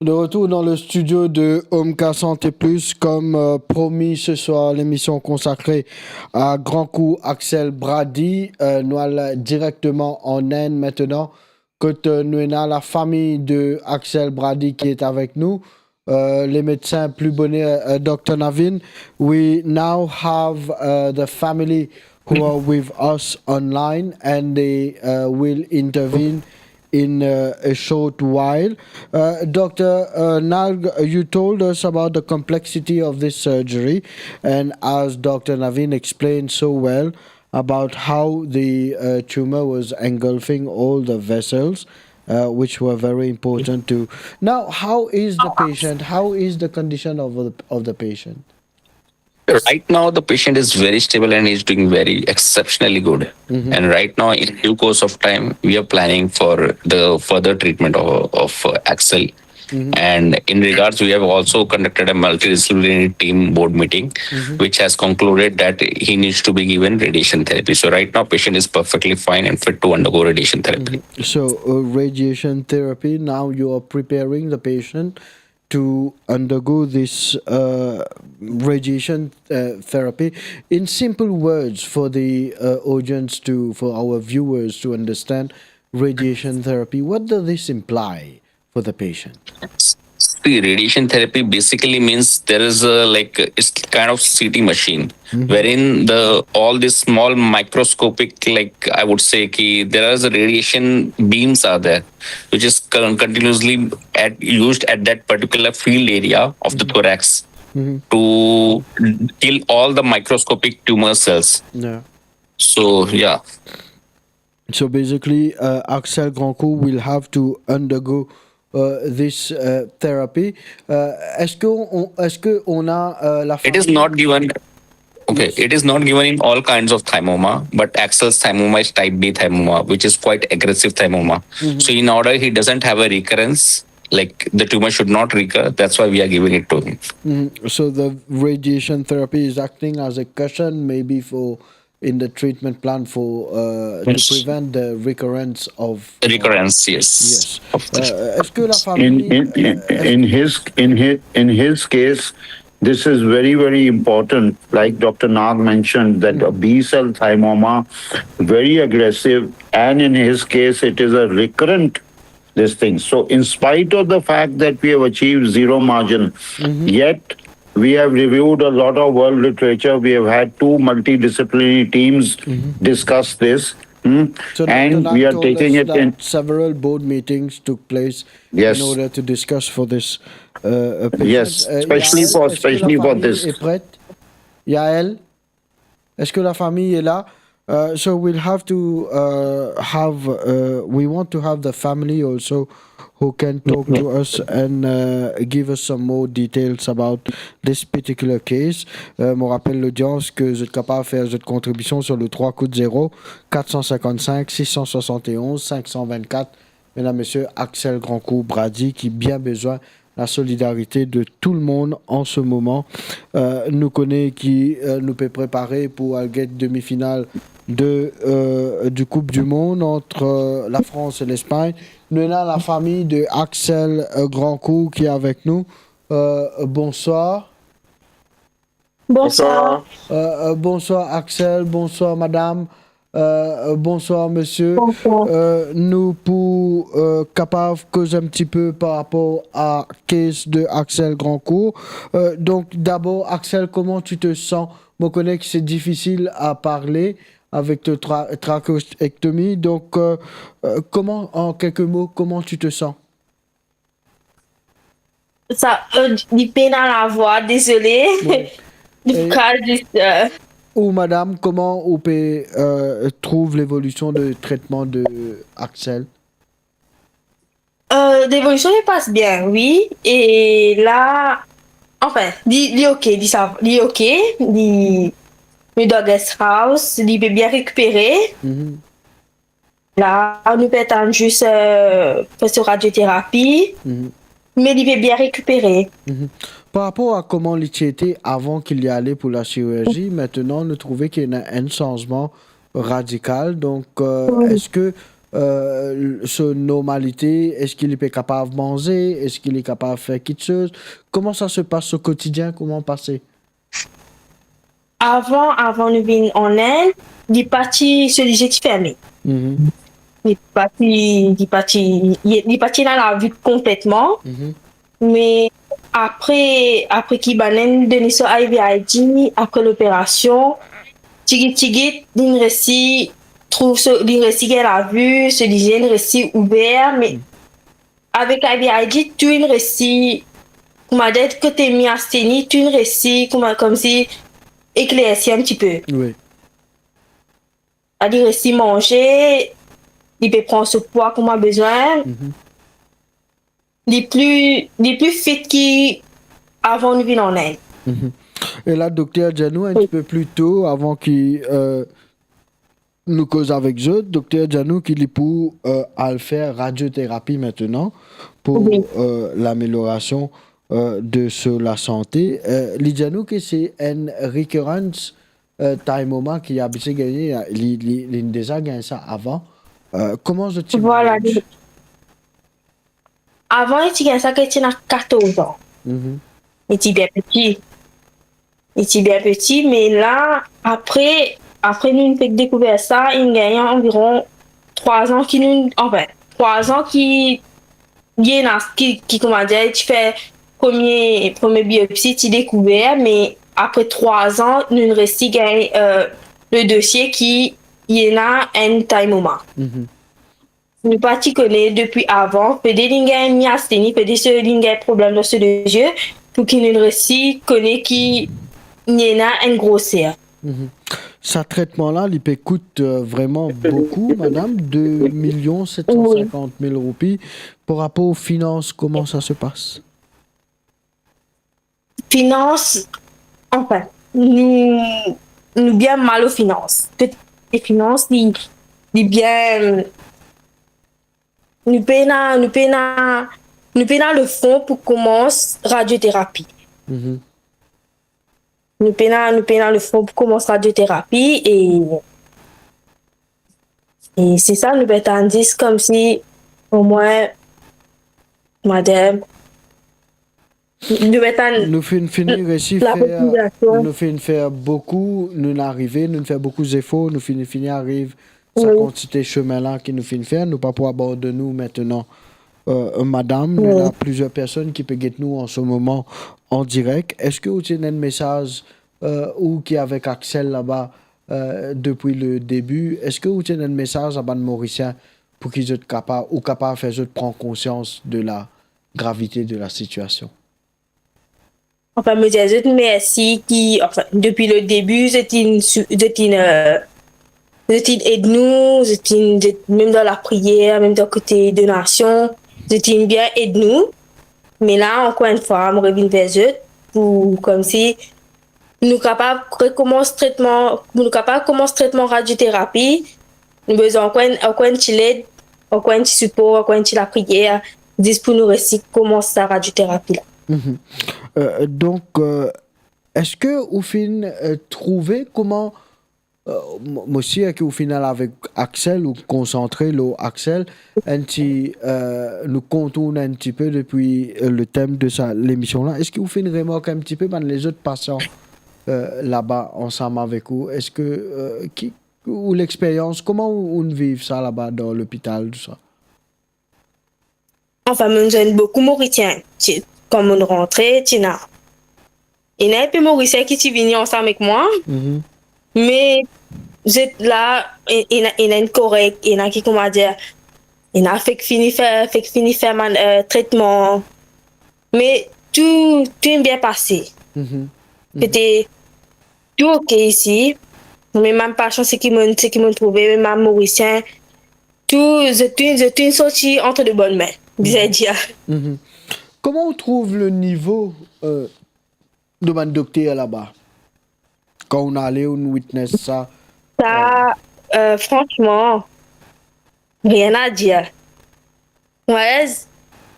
De retour dans le studio de Omka Santé Plus, comme, euh, promis, ce soir, l'émission consacrée à Grand Cou Axel Brady. Euh, nou al directement en Inde maintenant. Kot, euh, nou ena la famille de Axel Brady qui est avec nous. Euh, les médecins plus bonheur, euh, Docteur Navin. We now have, uh, the family who are with us online and they, uh, will intervene in, uh, a short while. Uh, Doctor, uh, Nalg, you told us about the complexity of this surgery, and as Doctor Navin explained so well about how the, uh, tumor was engulfing all the vessels, uh, which were very important to. Now, how is the patient? How is the condition of the, of the patient? Right now, the patient is very stable and is doing very exceptionally good. And right now, in due course of time, we are planning for the further treatment of, of uh, Axel. And in regards, we have also conducted a multidisciplinary team board meeting, which has concluded that he needs to be given radiation therapy. So right now, patient is perfectly fine and fit to undergo radiation therapy. So, uh, radiation therapy, now you are preparing the patient to undergo this, uh, radiation, uh, therapy. In simple words, for the, uh, audience to, for our viewers to understand radiation therapy, what does this imply for the patient? See, radiation therapy basically means there is a, like, it's kind of C T machine wherein the all these small microscopic, like, I would say, ki there are the radiation beams are there, which is con- continuously at used at that particular field area of the thorax to kill all the microscopic tumor cells. Yeah. So yeah. So basically, uh, Axel Grandcourt will have to undergo, uh, this, uh, therapy. Uh, est-ce que on, est-ce que on a, uh, la It is not given. Okay, it is not given in all kinds of thymoma, but Axel's thymoma is type B thymoma, which is quite aggressive thymoma. So in order he doesn't have a recurrence, like, the tumor should not recur. That's why we are giving it to him. Mm, so the radiation therapy is acting as a cushion, maybe for in the treatment plan for, uh, to prevent the recurrence of Recurrence, yes. Yes. Of the Uh, est-ce que la In, famille, in, in, uh, in his in his in his case, this is very, very important. Like Doctor Nag mentioned, that a B cell thymoma, very aggressive, and in his case, it is a recurrent this thing. So, in spite of the fact that we have achieved zero margin, yet we have reviewed a lot of world literature. We have had two multidisciplinary teams discuss this. Hmm? So And Doctor we Nag are told taking us it that in. Several board meetings took place Yes. in order to discuss for this, uh, uh, patient. Yes, Uh, especially Yael, for- est-ce que la especially for famille this. Est prête? Yael, est-ce que la famille est là? Uh, so we'll have to, uh, have, uh, we want to have the family also who can talk to us and, uh, give us some more details about this particular case. Uh, mo rapel lodians ke zot kapav fer zot kontribision sur le trois koud zero, quatre cent cinquante-cinq, six cent soixante et onze, cinq cent vingt-quatre. Medam, mesie, Axel Grandcourt Brady ki bien bizin la solidarite de tou le mond an se moman. Euh, nou kone ki, euh, nou pe prepare pou al get demi-final de, euh, du Coupe du Monde entre, euh, la France et l'Espagne. Nou ena la fami de Axel, euh, Grandcourt ki avek nou. Euh, bonswar. Bonswar. Euh, euh, bonswar Axel, bonswar madam, euh, euh, bonswar mesie. Bonswar. Euh, nou pou, euh, kapav koz un petit peu par rapport à case de Axel Grandcourt. Euh, donc d'abord Axel, comment tu te sens? Mo kone ki c'est difficile à parler, avec ton tra-, trachéostomy. Donc, euh, euh, comment, en quelques mots, comment tu te sens ? Sa, euh, li pena lavwa, dezole. Oui. Li... E kraz zis, euh. Ou madam, koman ou pe, euh, trouv levolision de tretman de Axel ? Euh, levolision li pas bien, wi. E la, anfin, li, li ok, li sa, li ok, li, li dan guest house, li pe bien rekipere. Mhm. La, nou pe atann zis, euh, fer so radioterapi, mhm, me li pe bien rekipere. Mhm. Par rapor a koman li ti ete avan ki li ale pou lasirurzi, mintnan nou trouve ki ena enn sanzman radikal. Donk, euh, wi, eski, euh, so normalite, eski li pe kapav manze, eski li kapav fer kiksoz? Koman sa se pas, so kotidien, koman pase? Avan, avan nou vinn an Inn, li pa ti, so lizie ti ferme. Mhm. Li pa ti, li pa ti, li, li pa ti ena lavi konpletman. Mhm. Me apre, apre ki bann Inn donn li so I V I G, apre loperasion, tigit tigit, linn resi trouv so, linn resi gagn lavi, so lizie inn resi ouver, me, mm, avek I V I G, tou inn resi, kouma dir, kote myasteni, tou inn resi, kouma, koumsi eklersi enn tipe. Wi. Li resi manze, li pe pran so pwa kouma bizin. Mhm. Li pli, li pli fit ki avan nou vinn an Inn. Mhm. E la, dokter, dir nou enn, wi, tipe pli to, avan ki, euh, nou koz avek zot, dokter dir nou ki li pou, euh, al fer radioterapi mintnan pou, wi, euh, lameliorasion, euh, de so lasante. Euh, li dir nou ki se enn recurrence, euh, thymoma ki abitie gagne, li, li, linn deza gagn sa avan. Euh, koman zot ti... Vwala, manage? Li, avan, li ti gagn sa kan li ti ena katorz an. Mhm. Li ti bien piti. Li ti bien piti, me la, apre, apre nou fek dekouver sa, inn gagn anviron trwa an ki nou, anfin, trwa an ki li ena, ki, ki, kouma dir, ti fer premie, premie biopsi, ti dekouver, me apre trwa an, nou resi gagn, euh, le dosie ki li ena enn thymoma. Mhm. Nou pa ti kone depi avan, pede linn gagn myasteni, pede so, linn gagn problem dan so lizie, pou ki nou resi kone ki li ena enn groser. Mhm. Sa tretman la, li pe kout, euh, vreman boukou, madam, de milion set san sinkant mil roupi. Wi. Par rapor finans, koman sa se pas? Finans, anfin, nou, nou bien mal o finans. Kote finans, li, li bien, nou pena, nou pena, nou pena le fon pou koumans radioterapi. Mhm. Nou pena, nou pena le fon pou koumans radioterapi e, e se sa, nou pe atann zis koumsi, omwin, madam, nou finn, nou finn resi fer, nou finn fer boukou, nou arive, nou finn fer boukou zefor, nou finn, finn ariv sa kantite semin la ki nou finn fer, nou pa pou abandonn ou mintnan. Euh, madam, nou ena plizier personn ki pe get nou an se moman an direk. Eski ou ti ena enn mesaz, euh, ou ki avek Axel laba, euh, depi le debi, eski ou ti ena enn mesaz a bann Morisien pou ki zot kapav, ou kapav fer zot pran konsians de la gravite de la sitiasion? Anfin, mo dir zot mersi ki, anfin, depi le debi, zot inn sou-, zot inn, euh, zot inn ed nou, zot inn, zot, mem dan lapriyer, mem dan kote donasion, zot inn bien ed nou. Me la, ankor enn fwa, mo revinn ver zot pou, koumsi, nou kapav rekoumans tretman, pou nou kapav koumans tretman radioterapi, nou bizin ankor enn, ankor enn ti led, ankor enn ti sipor, ankor enn ti lapriyer, zis pou nou resi koumans sa radioterapi la. Mhm. Euh, donk, euh, eski ou finn, euh, trouve kouma, euh, mo, mo sir ki ou finn al avek Axel, ou konsantre lor Axel, enn ti, euh, nou kontourn enn tipe depi, euh, le tem de sa, lemision la. Eski ou finn remark enn tipe bann lezot pasian, euh, laba ansam avek ou? Eski, euh, ki, ou lexperyans, kouma ou, ou viv sa laba dan lopital, tousa? Anfin, mo zwenn boukou Morisien. Ti, kan mo rantre, ti ena, ena inpe Morisien ki ti vini ansam ek mwa. Mhm. Me zot la, e-, ena, ena enn korek, ena ki, kouma dir, ena fek fini fer, fek fini fer bann, eh, tretman. Me tou, tou bien pase. Mhm. Sete tou ok isi. Me bann pasyan, seki mo, seki mo trouve, me bann Morisien, tou, zot tou, zot tou sorti entre de bonnes mains, bizin dir. Mhm. Kouma ou trouv le nivo, eh, de bann dokter laba? Kan ou ale, ou witness sa? Sa, eh, fransman, rien à dire. Mwa,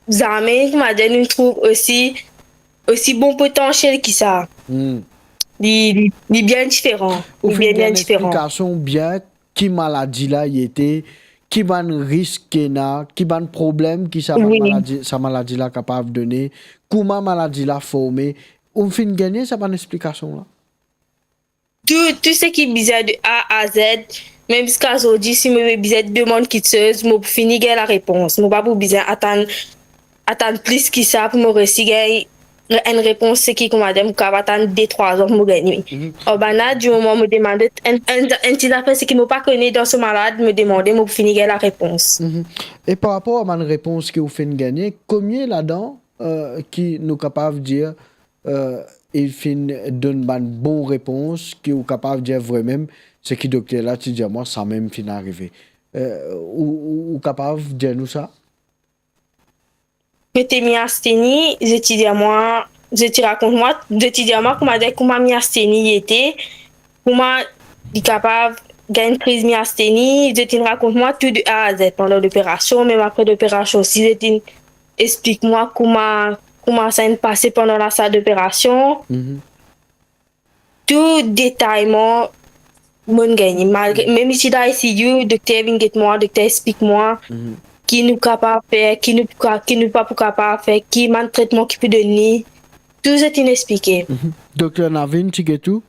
zame, kouma dir, nou trouv osi, osi bon potansiel ki sa. Hmm. Li, li, li bien diferan. Ou finn gagn enn explikasion bien ki maladi la li ete, ki bann risk ki ena, ki bann problem ki sa bann maladi, sa maladi la kapav done, kouma maladi la forme. Ou finn gagn sa bann explikasion la? Tou, tou seki bizin de A à Z, mem ziska zordi, si mo bizin demann kiksoz, mo pou fini gagn larepons. Mo pa pou bizin atann, atann plis ki sa pou mo resi gagn enn repons, seki, kouma dir, mo kapav atann de, trwa zan pou mo gagn li. Mhm. Or bann la, di moman mo demande enn, enn, enn ti zafer seki mo pa kone dan so malad, mo demande, mo pou fini gagn larepons. Mhm. E par rapor a bann repons ki ou finn gagne, komie ladan, eh, ki nou kapav dir, eh, li finn donn bann bon repons ki ou kapav dir vremem, seki dokter la ti dir mwa, samem finn arive. Eh, ou, ou, ou kapav dir nou sa? Kote mi asteni, zot ti dir mwa, zot ti rakont mwa, zot ti dir mwa kouma dir, kouma mi asteni li ete, kouma li kapav gagn kriz mi asteni, zot ti rakont mwa tou de A à Z pandan loperasion, mem apre loperasion osi, zot ti explik mwa kouma, kouma sa inn pase pandan lasal doperasion. Mhm. Tou detay, mwa, mo'nn gagne. Malgre, mem isi dan I C U, dokter vinn get mwa, dokter explik mwa, mhm, ki nou kapav fer, ki nou pou ka-, ki nou pa pou kapav fer, ki bann tretman ki pou donn li. Tou zot inn explike. Mhm. Dokter Navin ti get ou?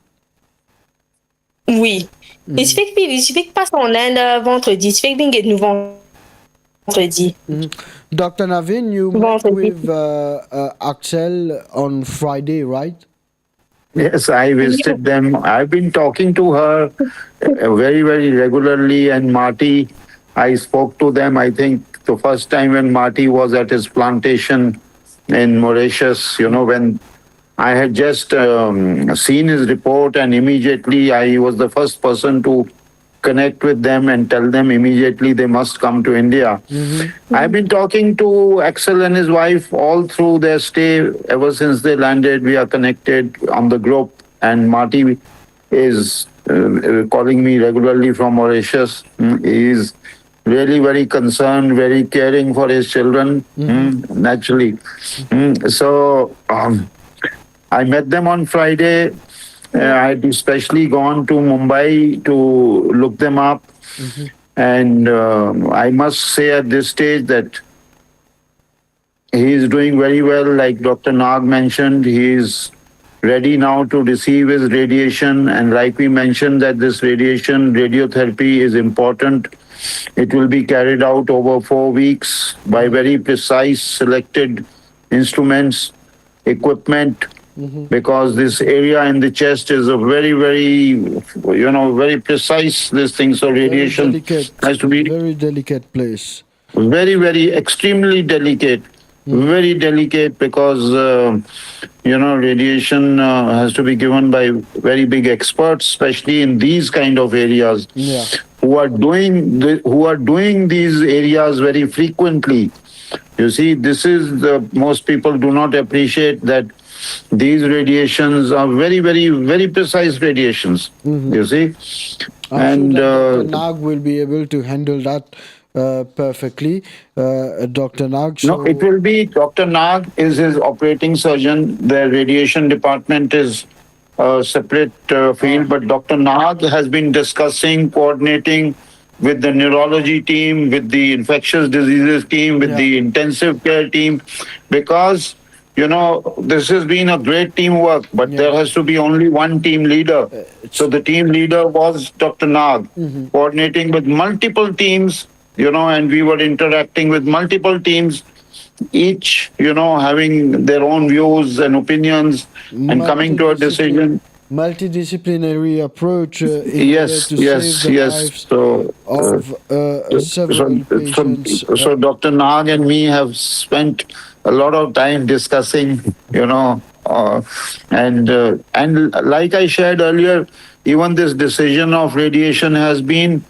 Wi. Mhm. Li ti fek, li ti fek pas an Inde, eh, vandredi, li ti fek vinn get nou vandredi. Mhm. Doctor Navin, you met with, uh, uh, Axel on Friday, right? Yes, I visited them. I've been talking to her, uh, very, very regularly, and Marty, I spoke to them, I think, the first time when Marty was at his plantation in Mauritius, you know, when I had just, um, seen his report, and immediately I was the first person to connect with them and tell them immediately they must come to India. Mm-hmm. I've been talking to Axel and his wife all through their stay. Ever since they landed, we are connected on the group, and Marty is, uh, uh, calling me regularly from Mauritius. Mm, he is really very concerned, very caring for his children, mm, naturally. Mm, so, um, I met them on Friday. Uh, I had especially gone to Mumbai to look them up. Mm-hmm. And, um, I must say at this stage that he is doing very well. Like Doctor Nag mentioned, he is ready now to receive his radiation. And like we mentioned, that this radiation radiotherapy is important. It will be carried out over four weeks by very precise selected instruments, equipment, mm-hmm, because this area in the chest is a very, very, you know, very precise, this thing. So very radiation delicate, has to be very delicate place. Very, very extremely delicate. Mm. Very delicate because, uh, you know, radiation, uh, has to be given by very big experts, especially in these kind of areas, yeah, who are doing the, who are doing these areas very frequently. You see, this is the, most people do not appreciate that these radiations are very, very, very precise radiations, mm-hmm, you see. I'm sure that, and, uh, Doctor Nag will be able to handle that uh, perfectly. Uh, Doctor Nag, no, so it will be, Doctor Nag is his operating surgeon. The radiation department is a separate, uh, field, but Doctor Nag has been discussing, coordinating with the neurology team, with the infectious diseases team, with, yeah, the intensive care team, because you know, this has been a great teamwork, but, yeah, there has to be only one team leader. Uh, so the team leader was Doctor Nag, mm-hmm, coordinating with multiple teams, you know, and we were interacting with multiple teams, each, you know, having their own views and opinions and coming to a decision. multidisciplinary approach, uh, in order Yes, to yes, save the yes. lives So, uh, of, uh, so, several so, patients, so uh, Doctor Nag and me have spent a lot of time discussing, you know, uh, and, uh, and like I shared earlier, even this decision of radiation has been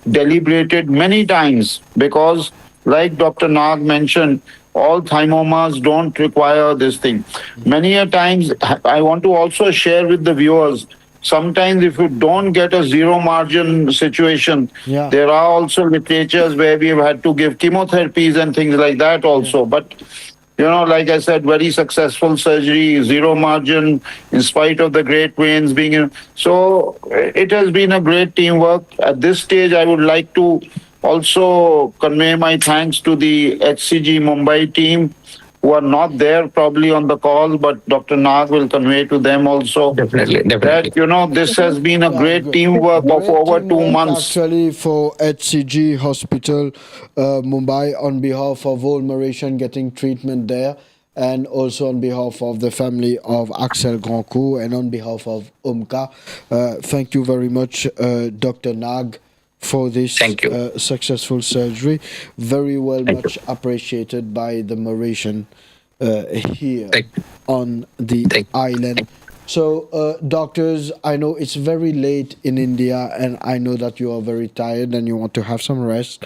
deliberated many times because, like Doctor Nag mentioned, all thymiomas don't require this thing. Many a times, I want to also share with the viewers, sometimes if you don't get a zero margin situation, Yeah. there are also literatures where we have had to give chemotherapies and things like that also. But, you know, like I said, very successful surgery, zero margin, in spite of the great veins being in. So it has been a great teamwork. At this stage, I would like to also convey my thanks to the H C G Mumbai team who are not there probably on the call, but Doctor Nag will convey to them also Definitely, definitely. that, you know, this has been a Yeah, great great, teamwork of great over two teamwork months. Actually, for H C G Hospital, uh, Mumbai, on behalf of all Mauritian getting treatment there, and also on behalf of the family of Axel Grandcourt and on behalf of Omka. Uh, thank you very much, uh, Doctor Nag, for this, Thank you. uh, successful surgery. Very well, Thank you. much appreciated by the Mauritian, uh, here Thank on the Thank island. So, uh, doctors, I know it's very late in India, and I know that you are very tired and you want to have some rest.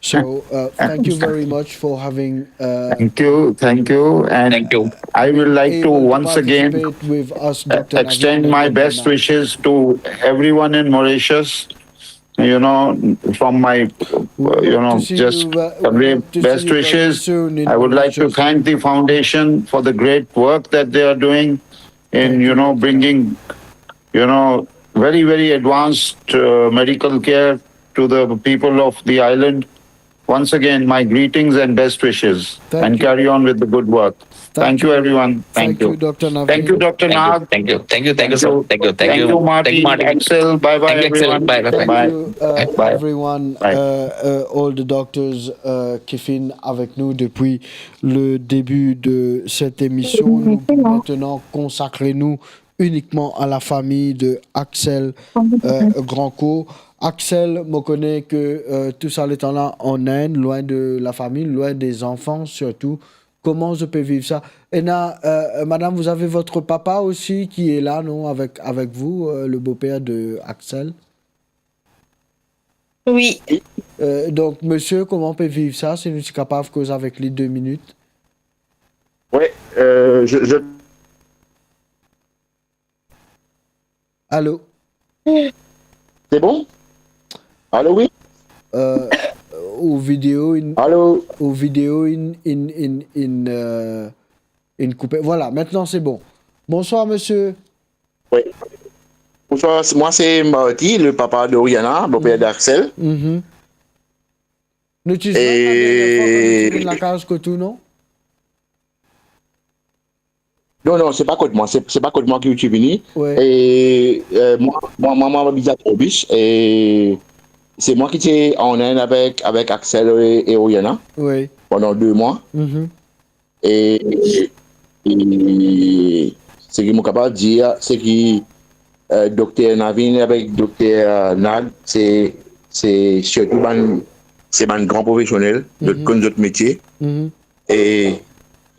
So, uh, thank you very much for having, uh, Thank you, thank you, and Thank you. I would like to able to once again participate with us, uh, Doctor extend Naveen my and best Doctor Nag. wishes to everyone in Mauritius. You know, from my, We uh, you hope know, to see just you, uh, we convey hope to see best you very wishes. soon in I would like to Mauritius. thank the foundation for the great work that they are doing in, Thank you, you know, Doctor Nag. bringing, you know, very, very advanced, uh, medical care to the people of the island. Once again, my greetings and best wishes, Thank and you. carry on with the good work. Thank Thank you, you. everyone. Thank Thank you. you, Doctor Naveen. Thank you, Doctor Thank you, Nag. thank you, thank you, thank you, Thank sir. you. Thank you, thank you, Thank you, thank you, Martin, Martin. Axel. Bye bye, Thank you, Axel. everyone. Bye, bye, Thank bye. you, uh, Bye. everyone, Bye. uh, uh, all the doctors, uh, ki finn avek nou depi le début de cette émission. Nou pou aster konsakre nou inikman a lafami de Axel, euh, Grandcourt. Axel, mo kone ke, euh, tou sa letan la an Inde, loin de la famille, loin des enfants surtout. Comment je peux vivre ça? Ena, euh, madame, vous avez votre papa aussi qui est là, non, avec, avec vous, euh, le beau-père de Axel? Oui. Euh, donc, monsieur, comment on peut vivre ça, si nou ti kapav koz avek li deux minutes? Ouais, euh, je, je Allô? C'est bon? Allô, oui? Euh, ou vidéo inn, Allô? ou vidéo inn, inn, inn, inn, euh, inn koupe. Voilà, maintenant c'est bon. Bonsoir, monsieur. Oui. Bonsoir, moi c'est Marty, le papa d'Oriana, beau-père Mhm. d'Axel. Mhm. Nou ti zwenn la dernière fois kan nou ti vinn lakaz kot ou, non? Non, non, se pa kot mwa, se, se pa kot mwa ki ou ti vini. Ouais. E, euh, mwa, mwa, mwa, mwa, abit Atrobis, e se mwa ki ti an Inde avek, avek Axel e, e Oriana pandan de mwa. Mhm. E, e seki mo kapav dir, se ki, euh, Dokter Naveen avek Dokter Nag, se, se sirtou bann, se bann gran profesionel, zot konn zot metie. Mhm. E,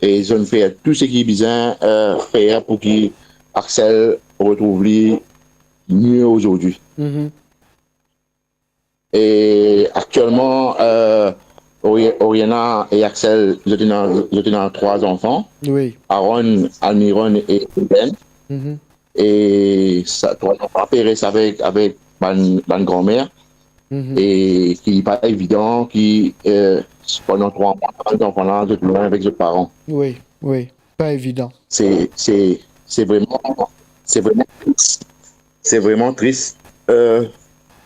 e zot fer tou seki bizin, euh, fer pou ki Axel retrouv li mie azordi. Mhm. E aktielman, euh, Ori-, Oriana e Axel, zot ena, zot ena trwa zanfan. Wi. Aaron, Almiron e Eden. Mhm. E sa, trwa zanfan pe res avek, avek bann, bann granmer. Mhm. E ki pa evidan ki, euh, pandan trwa mwa, bann zanfan la, zot loin avek zot paran. Wi, wi. Pa evidan. Se, se, se vreman, se vreman tris. Se vreman tris, euh,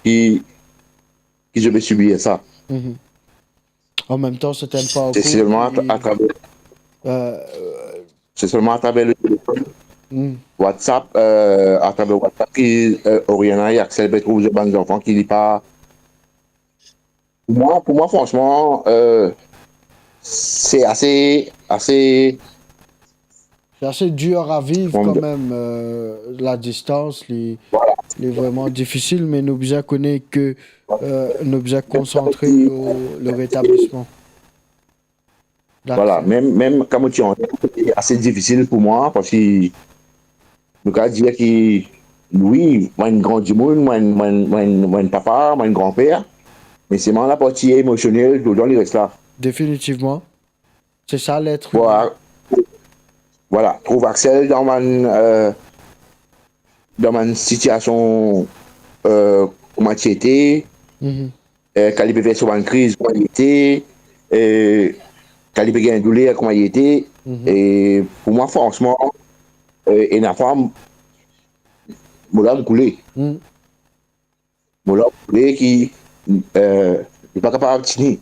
ki, ki zot pe sibir sa. Mhm. An mem tan, se enn parkour ki, Se selman a, atraver, euh, se selman atraver le telefon, hmm, WhatsApp, euh, atraver WhatsApp ki, euh, Oriana e Axel pe trouv zot bann zanfan ki li pa Pou mwa, pou mwa, fransman, euh, se ase, ase, C'est assez dur à vivre quand même, euh, la distance, li, li est vraiment difficile, mais nous bien connaît que, euh, nous bien concentré au, le rétablissement. Voilà, mem, mem kan mo ti antre, se ti ase difisil pou mwa, parski nou kapav dir ki, wi, mwa enn gran dimoun, mwa enn, mwa enn, mwa enn, mwa enn papa, mwa enn granper, me selman laparti emosionel, toultan li res la. Définitivement. C'est ça l'être humain. Voilà. Voilà, trouv Axel dan bann, euh, dan bann sitiasion, euh, kouma ti ete, euh, kan li pe fer so bann kriz, kouma li ete, euh, kan li pe gagn douler, kouma li ete. E pou mwa, fransman, euh, ena fwa, mo larm koule. Mo larm koule ki, euh, li pa kapav tini.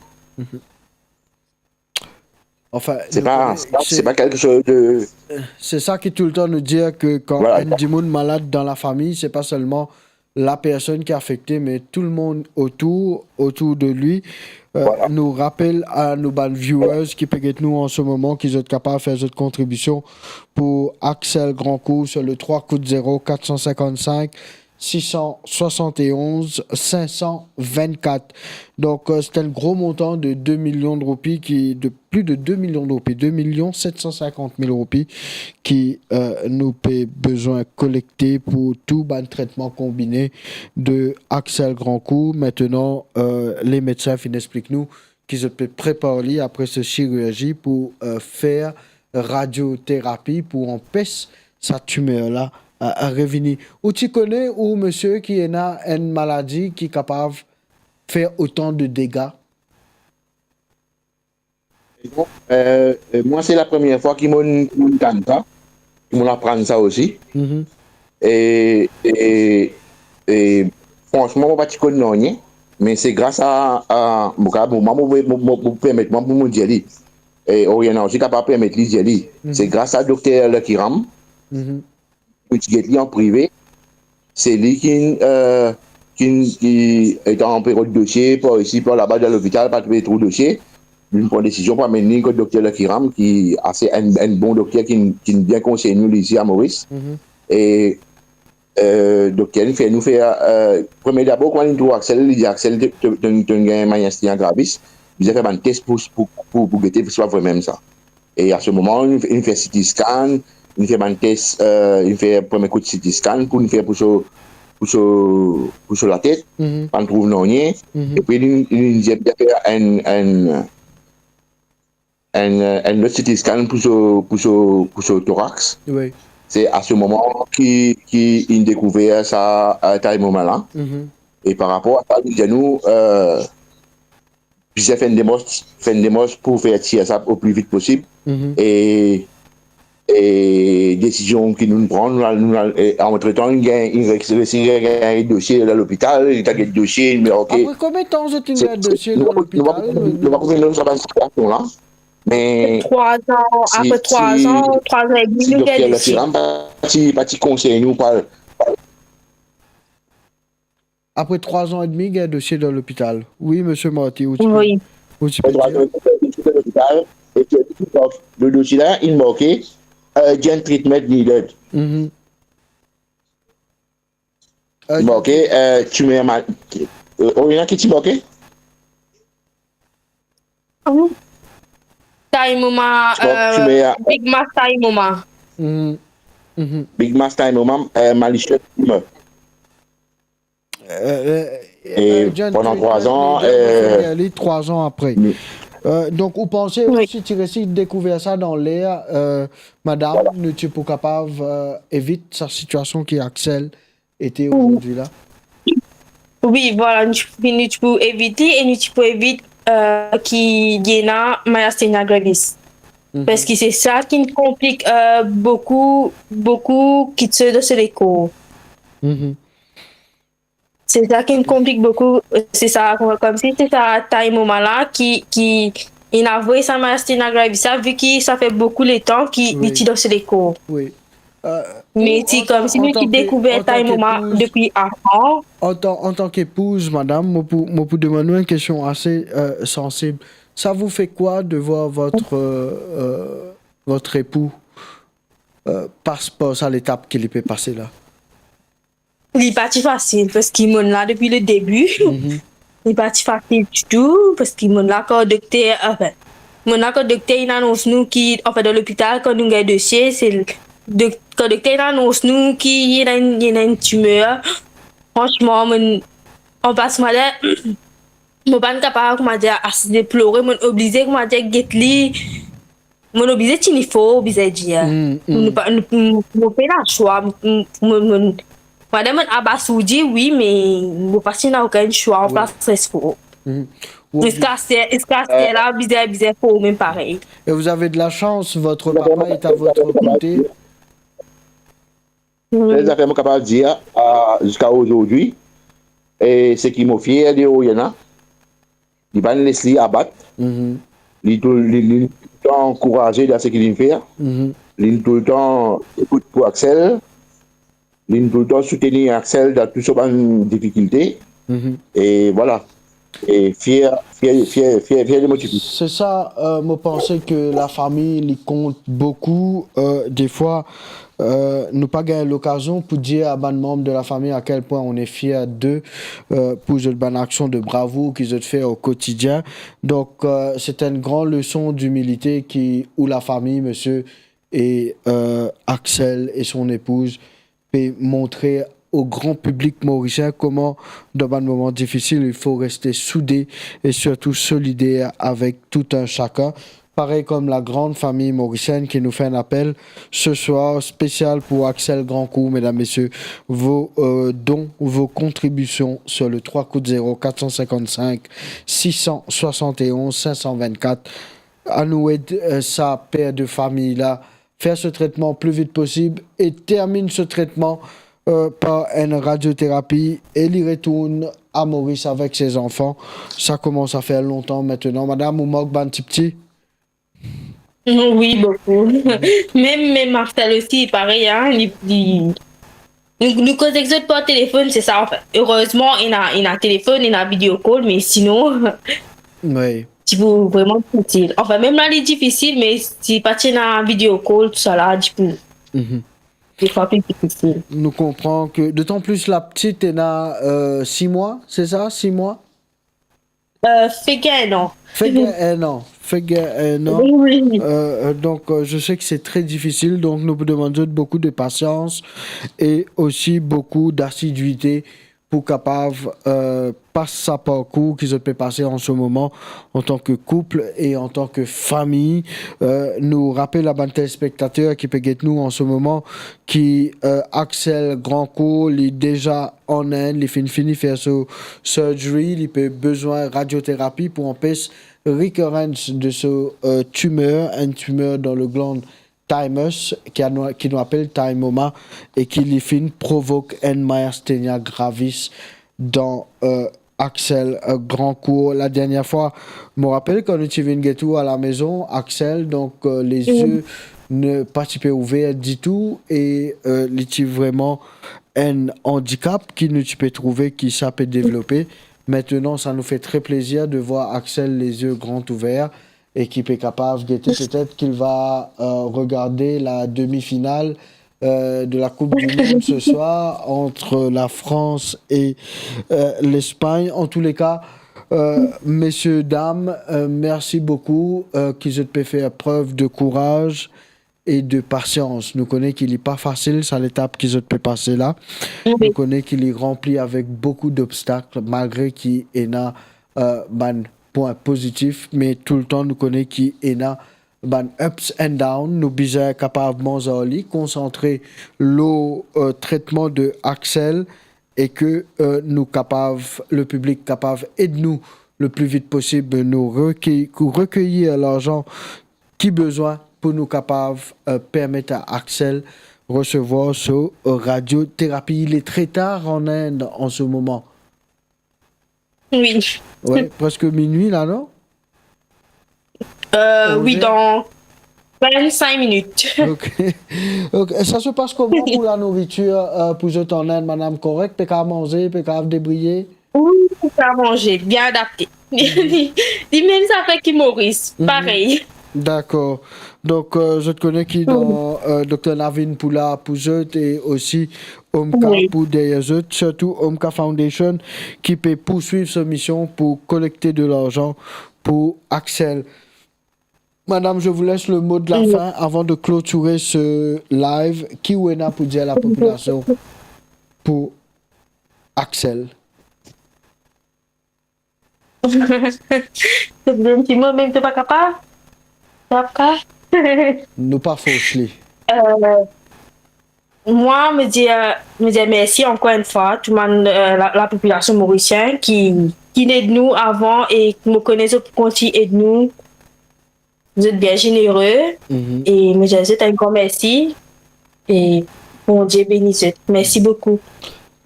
Enfin, c'est pas, c'est pas quelque chose de... C'est ça qui tout le temps nous dit que quand un dimoun malad dans la famille, c'est pas seulement la personne qui est affectée, mais tout le monde autour, autour de lui. Euh, nous rappelle à nos bann viewers qui pe get nou en ce moment, ki zot kapav fer zot contribution pour Axel Grancourt sur le trois kout zéro quatre cent cinquante-cinq six cent soixante et onze cinq cent vingt-quatre. Donc, euh, c'est un gros montant de deux millions de roupies qui, de plus de deux millions de roupies, deux millions sept cent cinquante mille roupies ki, euh, nou pe bezwin kolekte pou tou bann tretman konbine de Axel Grancourt. Maintenant, euh, les médecins finn explik nou ki zot pe prepar li apre se chirurzi pou, euh, fer radioterapi pou anpes sa timer la, euh, revini. Ou ti kone ou misie ki ena enn maladi ki kapav fer otan de dega? Bon, euh, euh, mwa, se la premie fwa ki mo, ki mo tann sa, ki mo aprann sa osi. E, e, e, fransman, mo pa ti konn nanye, me se gras a, a, mo, mo, mo, mo, mo, mo permet mwa pou mo dir li. E Oriana osi kapav permet li dir li. Se gras a dokter Lucky Ram. Mo ti get li an prive. Se li ki, euh, ki, ki, etan pe rod dosie par isi, par laba, dan lopital, pa trouv dosie, li pran desizion pou amenn li kot dokter Lucky Ram, ki ase enn, enn bon dokter, ki, ki bien konsey nou li isi a Moris. E, euh, dokter, li fer nou fer, euh, premie dabor, kouma li trouv Axel, li dir Axel, to, to, to, to gagn myasthenia gravis, bizin fer bann tes pou, pou, pou, pou gete si se pa vremem sa. E a se moman, li, li fer CT scan, li fer bann tes, euh, li fer premie kout CT scan pou li fer pou so, pou so, pou so latet, pa trouv nanye. Epi li, li dir li fer enn, enn, enn, enn lot CT scan pou so, pou so, pou so torax. Se a se moman ki, ki li dekouver sa, euh, thymoma la. E par rapor a sa, li dir nou, euh, bizin fer enn demars, fer enn demars pou fer tir sa o pli vit posib. E, e desizion ki nou pran, nou al, nou al, e antretan, li gagn, li resi gagn dosie dan lopital, li ta get dosie, me ok. Apre konbien tan zot inn gagn dosie dan lopital? Nou pa pou, nou pa pou vinn dan sa bann sitiasion la, me trwa an, apre trwa an, trwa an edmi, nou gagn dosie. Si dokter Lakiram pa ti, pa ti konsey nou, pa Apre trwa an edmi, gagn dosie dan lopital. Wi, misie Marty, ou ti pe, ou ti pe dir. Trwa an edmi, dan lopital, e le dosie la, li marke, euh, urgent treatment needed. Li marke, euh, timer ma-, euh, oh, ena ki ti marke? Thymoma, euh, big mass thymoma. Big mass thymoma, euh, malicious tumor. Euh, euh, e pandan trwa an, euh, li, trwa an apre. Euh, donk, ou panse osi ti resi dekouver sa dan ler, euh, madam, nou ti pou kapav, euh, evit sa sitiasion ki Axel ete azordi la? Wi, vwala, nou ti, nou ti pou evit li e nou ti pou evit, euh, ki li ena myasthenia gravis. Parski se sa ki konplik, euh, boukou, boukou kiksoz dan so lekor. Se sa ki konplik boukou, se sa, koumsi se sa thymoma la ki, ki inn avoy sa myasthenia gravis la, vi ki sa fer boukou letan ki li ti dan so lekor. Wi. Euh, me ti koumsi nou ti dekouver thymoma depi avan. An tan, an tan ki epouz, madam, mo pou, mo pou demann ou enn kestion ase, euh, sansib. Ça vous fait quoi de voir votre, euh, euh, votre époux euh, pas par sa letap ki li pe pase la? Li pa ti fasil, parski monn la depi le debi. Mhm. Li pa ti fasil ditou, parski monn la kan dokter, anfin, monn la kan dokter inn anons nou ki, anfin, dan lopital, kan nou gagn dosie, se l-, dok-, kan dokter inn anons nou ki ena enn, ena enn timer, fransman, monn, an pas, mo dir, mo pa'nn kapav, koumadir, asize plore, monn oblize, koumadir, get li. Monn oblize tini for, bizin dir. Mm, mm. Nou pa, nou, nou, nou pena swa, m-, m-, monn, monn, madanm, monn abasourdi, wi, me mo pa ti ena okenn swa, an pas res for. Mm. Ziska se-, ziska se la, bizin, bizin for mem parey. Et vous avez de la chance, votre papa est à votre côté. Wi. Sel zafer mo kapav dir, a, ziska ozordi, e seki mo fier de Oriana, li pa'nn les li abat. Mhm. Li tou, li, li touletan ankouraze dan seki li'nn fer. Mhm. Li touletan ekout pou Axel. Li touletan soutenir Axel dan tou so bann difikilte. Mhm. E vwala. E fier, fier, fier, fier, fier de mo tifi. C'est ça, euh, mo panse ke lafami, li kont boukou. Euh, defwa, euh, nou pa gagn lokazion pou dir a bann manm de la famille à quel point on est fier d'eux, euh, pou zot bann aksion de bravoure ki zot fer au quotidien. Donc, euh, c'est une grande leçon d'humilité ki, ou lafami, monsieur, et, euh, Axel et son épouse, pe montre au grand public morisien kouma, dan bann moman difisil, il faut rester soudé et surtout solidaire avec tout un chacun. Parey kom la grande famille mauricienne qui nous fait un appel ce soir spécial pour Axel Grandcourt, mesdames, messieurs, vos, euh, dons, vos contributions sur le trois coups de zéro quatre cent cinquante-cinq six cent soixante et onze cinq cent vingt-quatre. Anou ed, euh, sa per de fami la, fer so tretman pli vit posib e terminn so tretman, euh, par enn radioterapi e li retourn a Moris avek se zanfan. Sa koumans a fer lontan aster. Madam, ou mank bann tipti? Wi, boukou. Mem, mem Marcel osi, parey, hein, li, li, nou, nou koz ek zot par telefonn, se sa, anfin. Erezman, ena, ena telefonn, ena video call, me sinon, wi, ti pou vreman difisil. Anfin, mem la, li difisil, me si pa ti ena video call, tousala, ti pou, mhm, defwa pli difisil. Nou konpran ke, dotan plis la pti ena, euh, sis mwa, se sa, sis mwa? Euh, fek enn an. Fek enn an. Fek enn an. Wi, wi. Euh, euh, donc, euh, je sais que c'est très difficile, donc nou pou demann zot boukou de pasians e osi boukou d'asidite pou kapav, euh, pas sa parkour ki zot pe pase an se moman antan ke koup e antan ke fami. Euh, nou rapel a bann telespektater ki pe get nou an se moman ki, euh, Axel Grandcourt, li deza an Inn, li finn fini fer so surgery, li pe bizin radioterapi pou anpes recurrence de so, euh, timer, enn timer dan le gland thymus, ki a nou, ki nou apel thymoma, e ki li finn provok enn myasthenia gravis dan, euh, Axel, euh, Grandcourt. La dernier fwa, mo rapel kan nou ti vinn get ou a la mezon, Axel, donk, euh, lezie, wi, ne pa ti pe ouver ditou e, euh, li ti vreman enn andikap ki nou ti pe trouve ki sa pe devlope. Aster, sa nou fer tre plezir de vwar Axel lezie gran ouver e ki pe kapav gete, petet ki li va, euh, regarde la demi-finale, euh, de la Coupe du Monde ce soir entre la France et, euh, l'Espagne. En tous les cas, euh, messieurs, dames, euh, mersi boukou, euh, ki zot pe fer prev de kouraz e de pasians. Nou kone ki li pa fasil, sa letap ki zot pe pase la. Wi. Nou kone ki li ranpli avek boukou d'obstak, malgre ki ena, euh, bann pwin pozitif, me toultan nou kone ki ena bann ups and down. Nou bizin kapav manz ar li, konsantre lor, euh, tretman de Axel e ke, euh, nou kapav, le piblik kapav ed nou le pli vit posib, nou rekey-, rekeyir larzan ki bizin pou nou kapav, euh, permet a Axel resevwar so, euh, radioterapi. Il est très tard en Inde en ce moment. Wi. Wi, preske minwi la, non? Euh, wi, onze heures, dan vennsenk minit. Ok. Ok. E sa se pas kouma pou la nouritir, euh, pou zot an Inn, madam, korek? Pe kapav manze, pe kapav debriye? Wi, pe kapav manze, bien adapte. Li, li mem zafer ki Moris, mhm, parey. Dakor. Donk, euh, zot kone ki dan, euh, Dokter Navin pou la pou zot e osi Omka pou deryer zot, sirtou Omka Foundation ki pe pourswiv so mision pou kolekte de larzan pou Axel. Madame, je vous laisse le mot de la fin avant de clôturer ce live. Ki ou ena pou dir lapopilasion pou Axel? Ti mo, mem to pa kapav? To pa kapav? Nou pa fors li. Euh, mwa, mo dir, mo dir mersi ankor enn fwa tou bann, euh, la, lapopilasion morisien ki, ki inn ed nou avan e mo kone zot pou kontign ed nou. Zot bien zenere. Mhm. E mo dir zot enn gran mersi. E Bondie beni zot. Mersi boukou.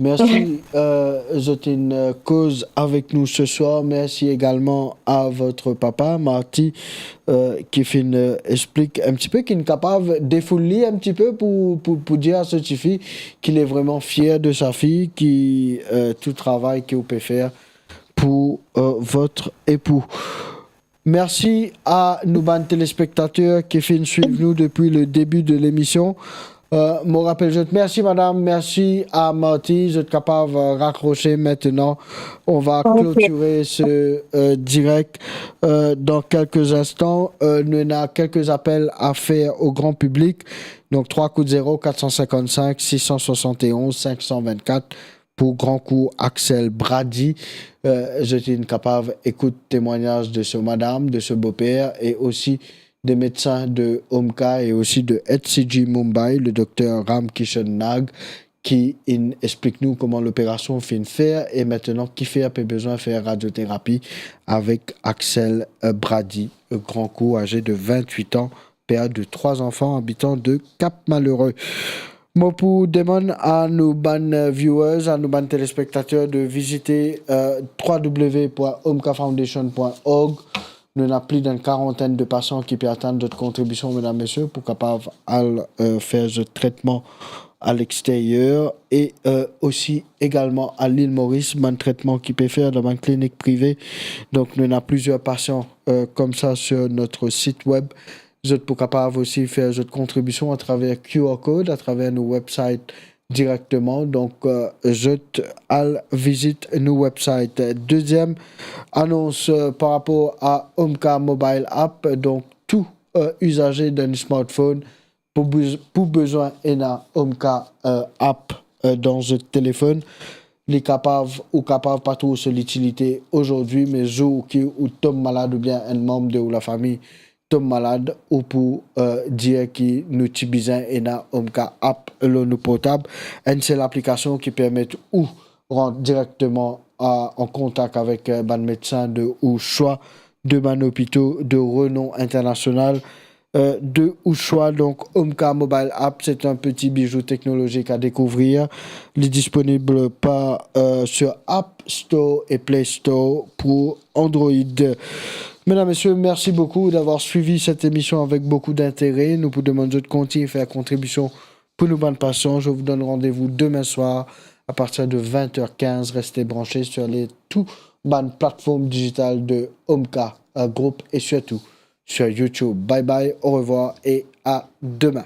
Mersi, euh, zot inn, euh, koz avek nou ce soir. Mersi egalman a votre papa, Marty, euh, ki finn, euh, explik enn tipe, ki inn kapav defoul li enn tipe pou, pou, pou dir a so tifi ki li est vraiment fier de sa fille, ki, euh, tou travay ki ou pe fer pou, euh, votre époux. Mersi a nou bann telespektater ki finn swiv nou depi le début de l'émission. Euh, mo rapel zot, mersi madam, mersi a Marty, zot kapav, euh, rakrose maintenant. On va clôturer ce, euh, direct, euh, dans quelques instants. Euh, nou ena quelques appels à faire au grand public. Donc, trois coups de zéro, quatre cent cinquante-cinq, six cent soixante et onze, cinq cent vingt-quatre. Pou gran kou Axel Brady, euh, zot inn kapav ekout temwagnaz de so madam, de so boper e osi de medsin de Omka e osi de H C G Mumbai, le dokter Ram Kishan Nag, ki inn explik nou kouma loperasion finn fer e maintenant kifer pe bizin fer radioterapi avek Axel, euh, Brady, gran kou, aze de vingt-huit an, père de trois enfants, habitant de Cap-Malheureux. Mo pou demann a nou bann viewers, a nou bann telespektater de vizite, euh, trois W point omka foundation point org. Nou ena plis d'enn karantenn de pasian ki pe atann zot kontribision, medam, mesie, pou kapav al, euh, fer zot tretman a lexteryer e, euh, osi egalman a Lil Moris, bann tretman ki pe fer dan bann klinik prive. Donk, nou ena plizier pasian, euh, koumsa sur notre site web. Zot pou kapav osi fer zot kontribision atraver Q R code, atraver nou website direkteman. Donk, euh, zot al vizit nou website. Deziem anons, euh, par rapor a Omka Mobile App. Donk, tou, euh, izaze dan enn smartphone pou bez-, pou bezwin ena Omka, euh, App, euh, dan zot telefonn. Li kapav, ou kapav pa trouv so litilite azordi, me zour ki ou tom malad oubien enn manm de ou lafami tom malad, ou pou, euh, dir ki nou ti bizin ena Omka App lor nou portab, enn sel aplikasion ki permet ou rant direkteman a, an kontak avek, euh, bann medsin de ou swa, de bann lopito de renom internasional, euh, de ou swa. Donk, Omka Mobile App, c'est un petit bijou technologique à découvrir. Il est disponible par, euh, sur App Store et Play Store pour Android. Mesdames, Messieurs, merci beaucoup d'avoir suivi cette émission avec beaucoup d'intérêt. Nou pou demann zot kontign fer kontribision pou nou bann pasian. Je vous donne rendez-vous demain soir à partir de vingt heures quinze. Restez branchés sur les tout bann plateformes digitales de Omka, euh, Group et surtout sur YouTube. Bye bye, au revoir et à demain.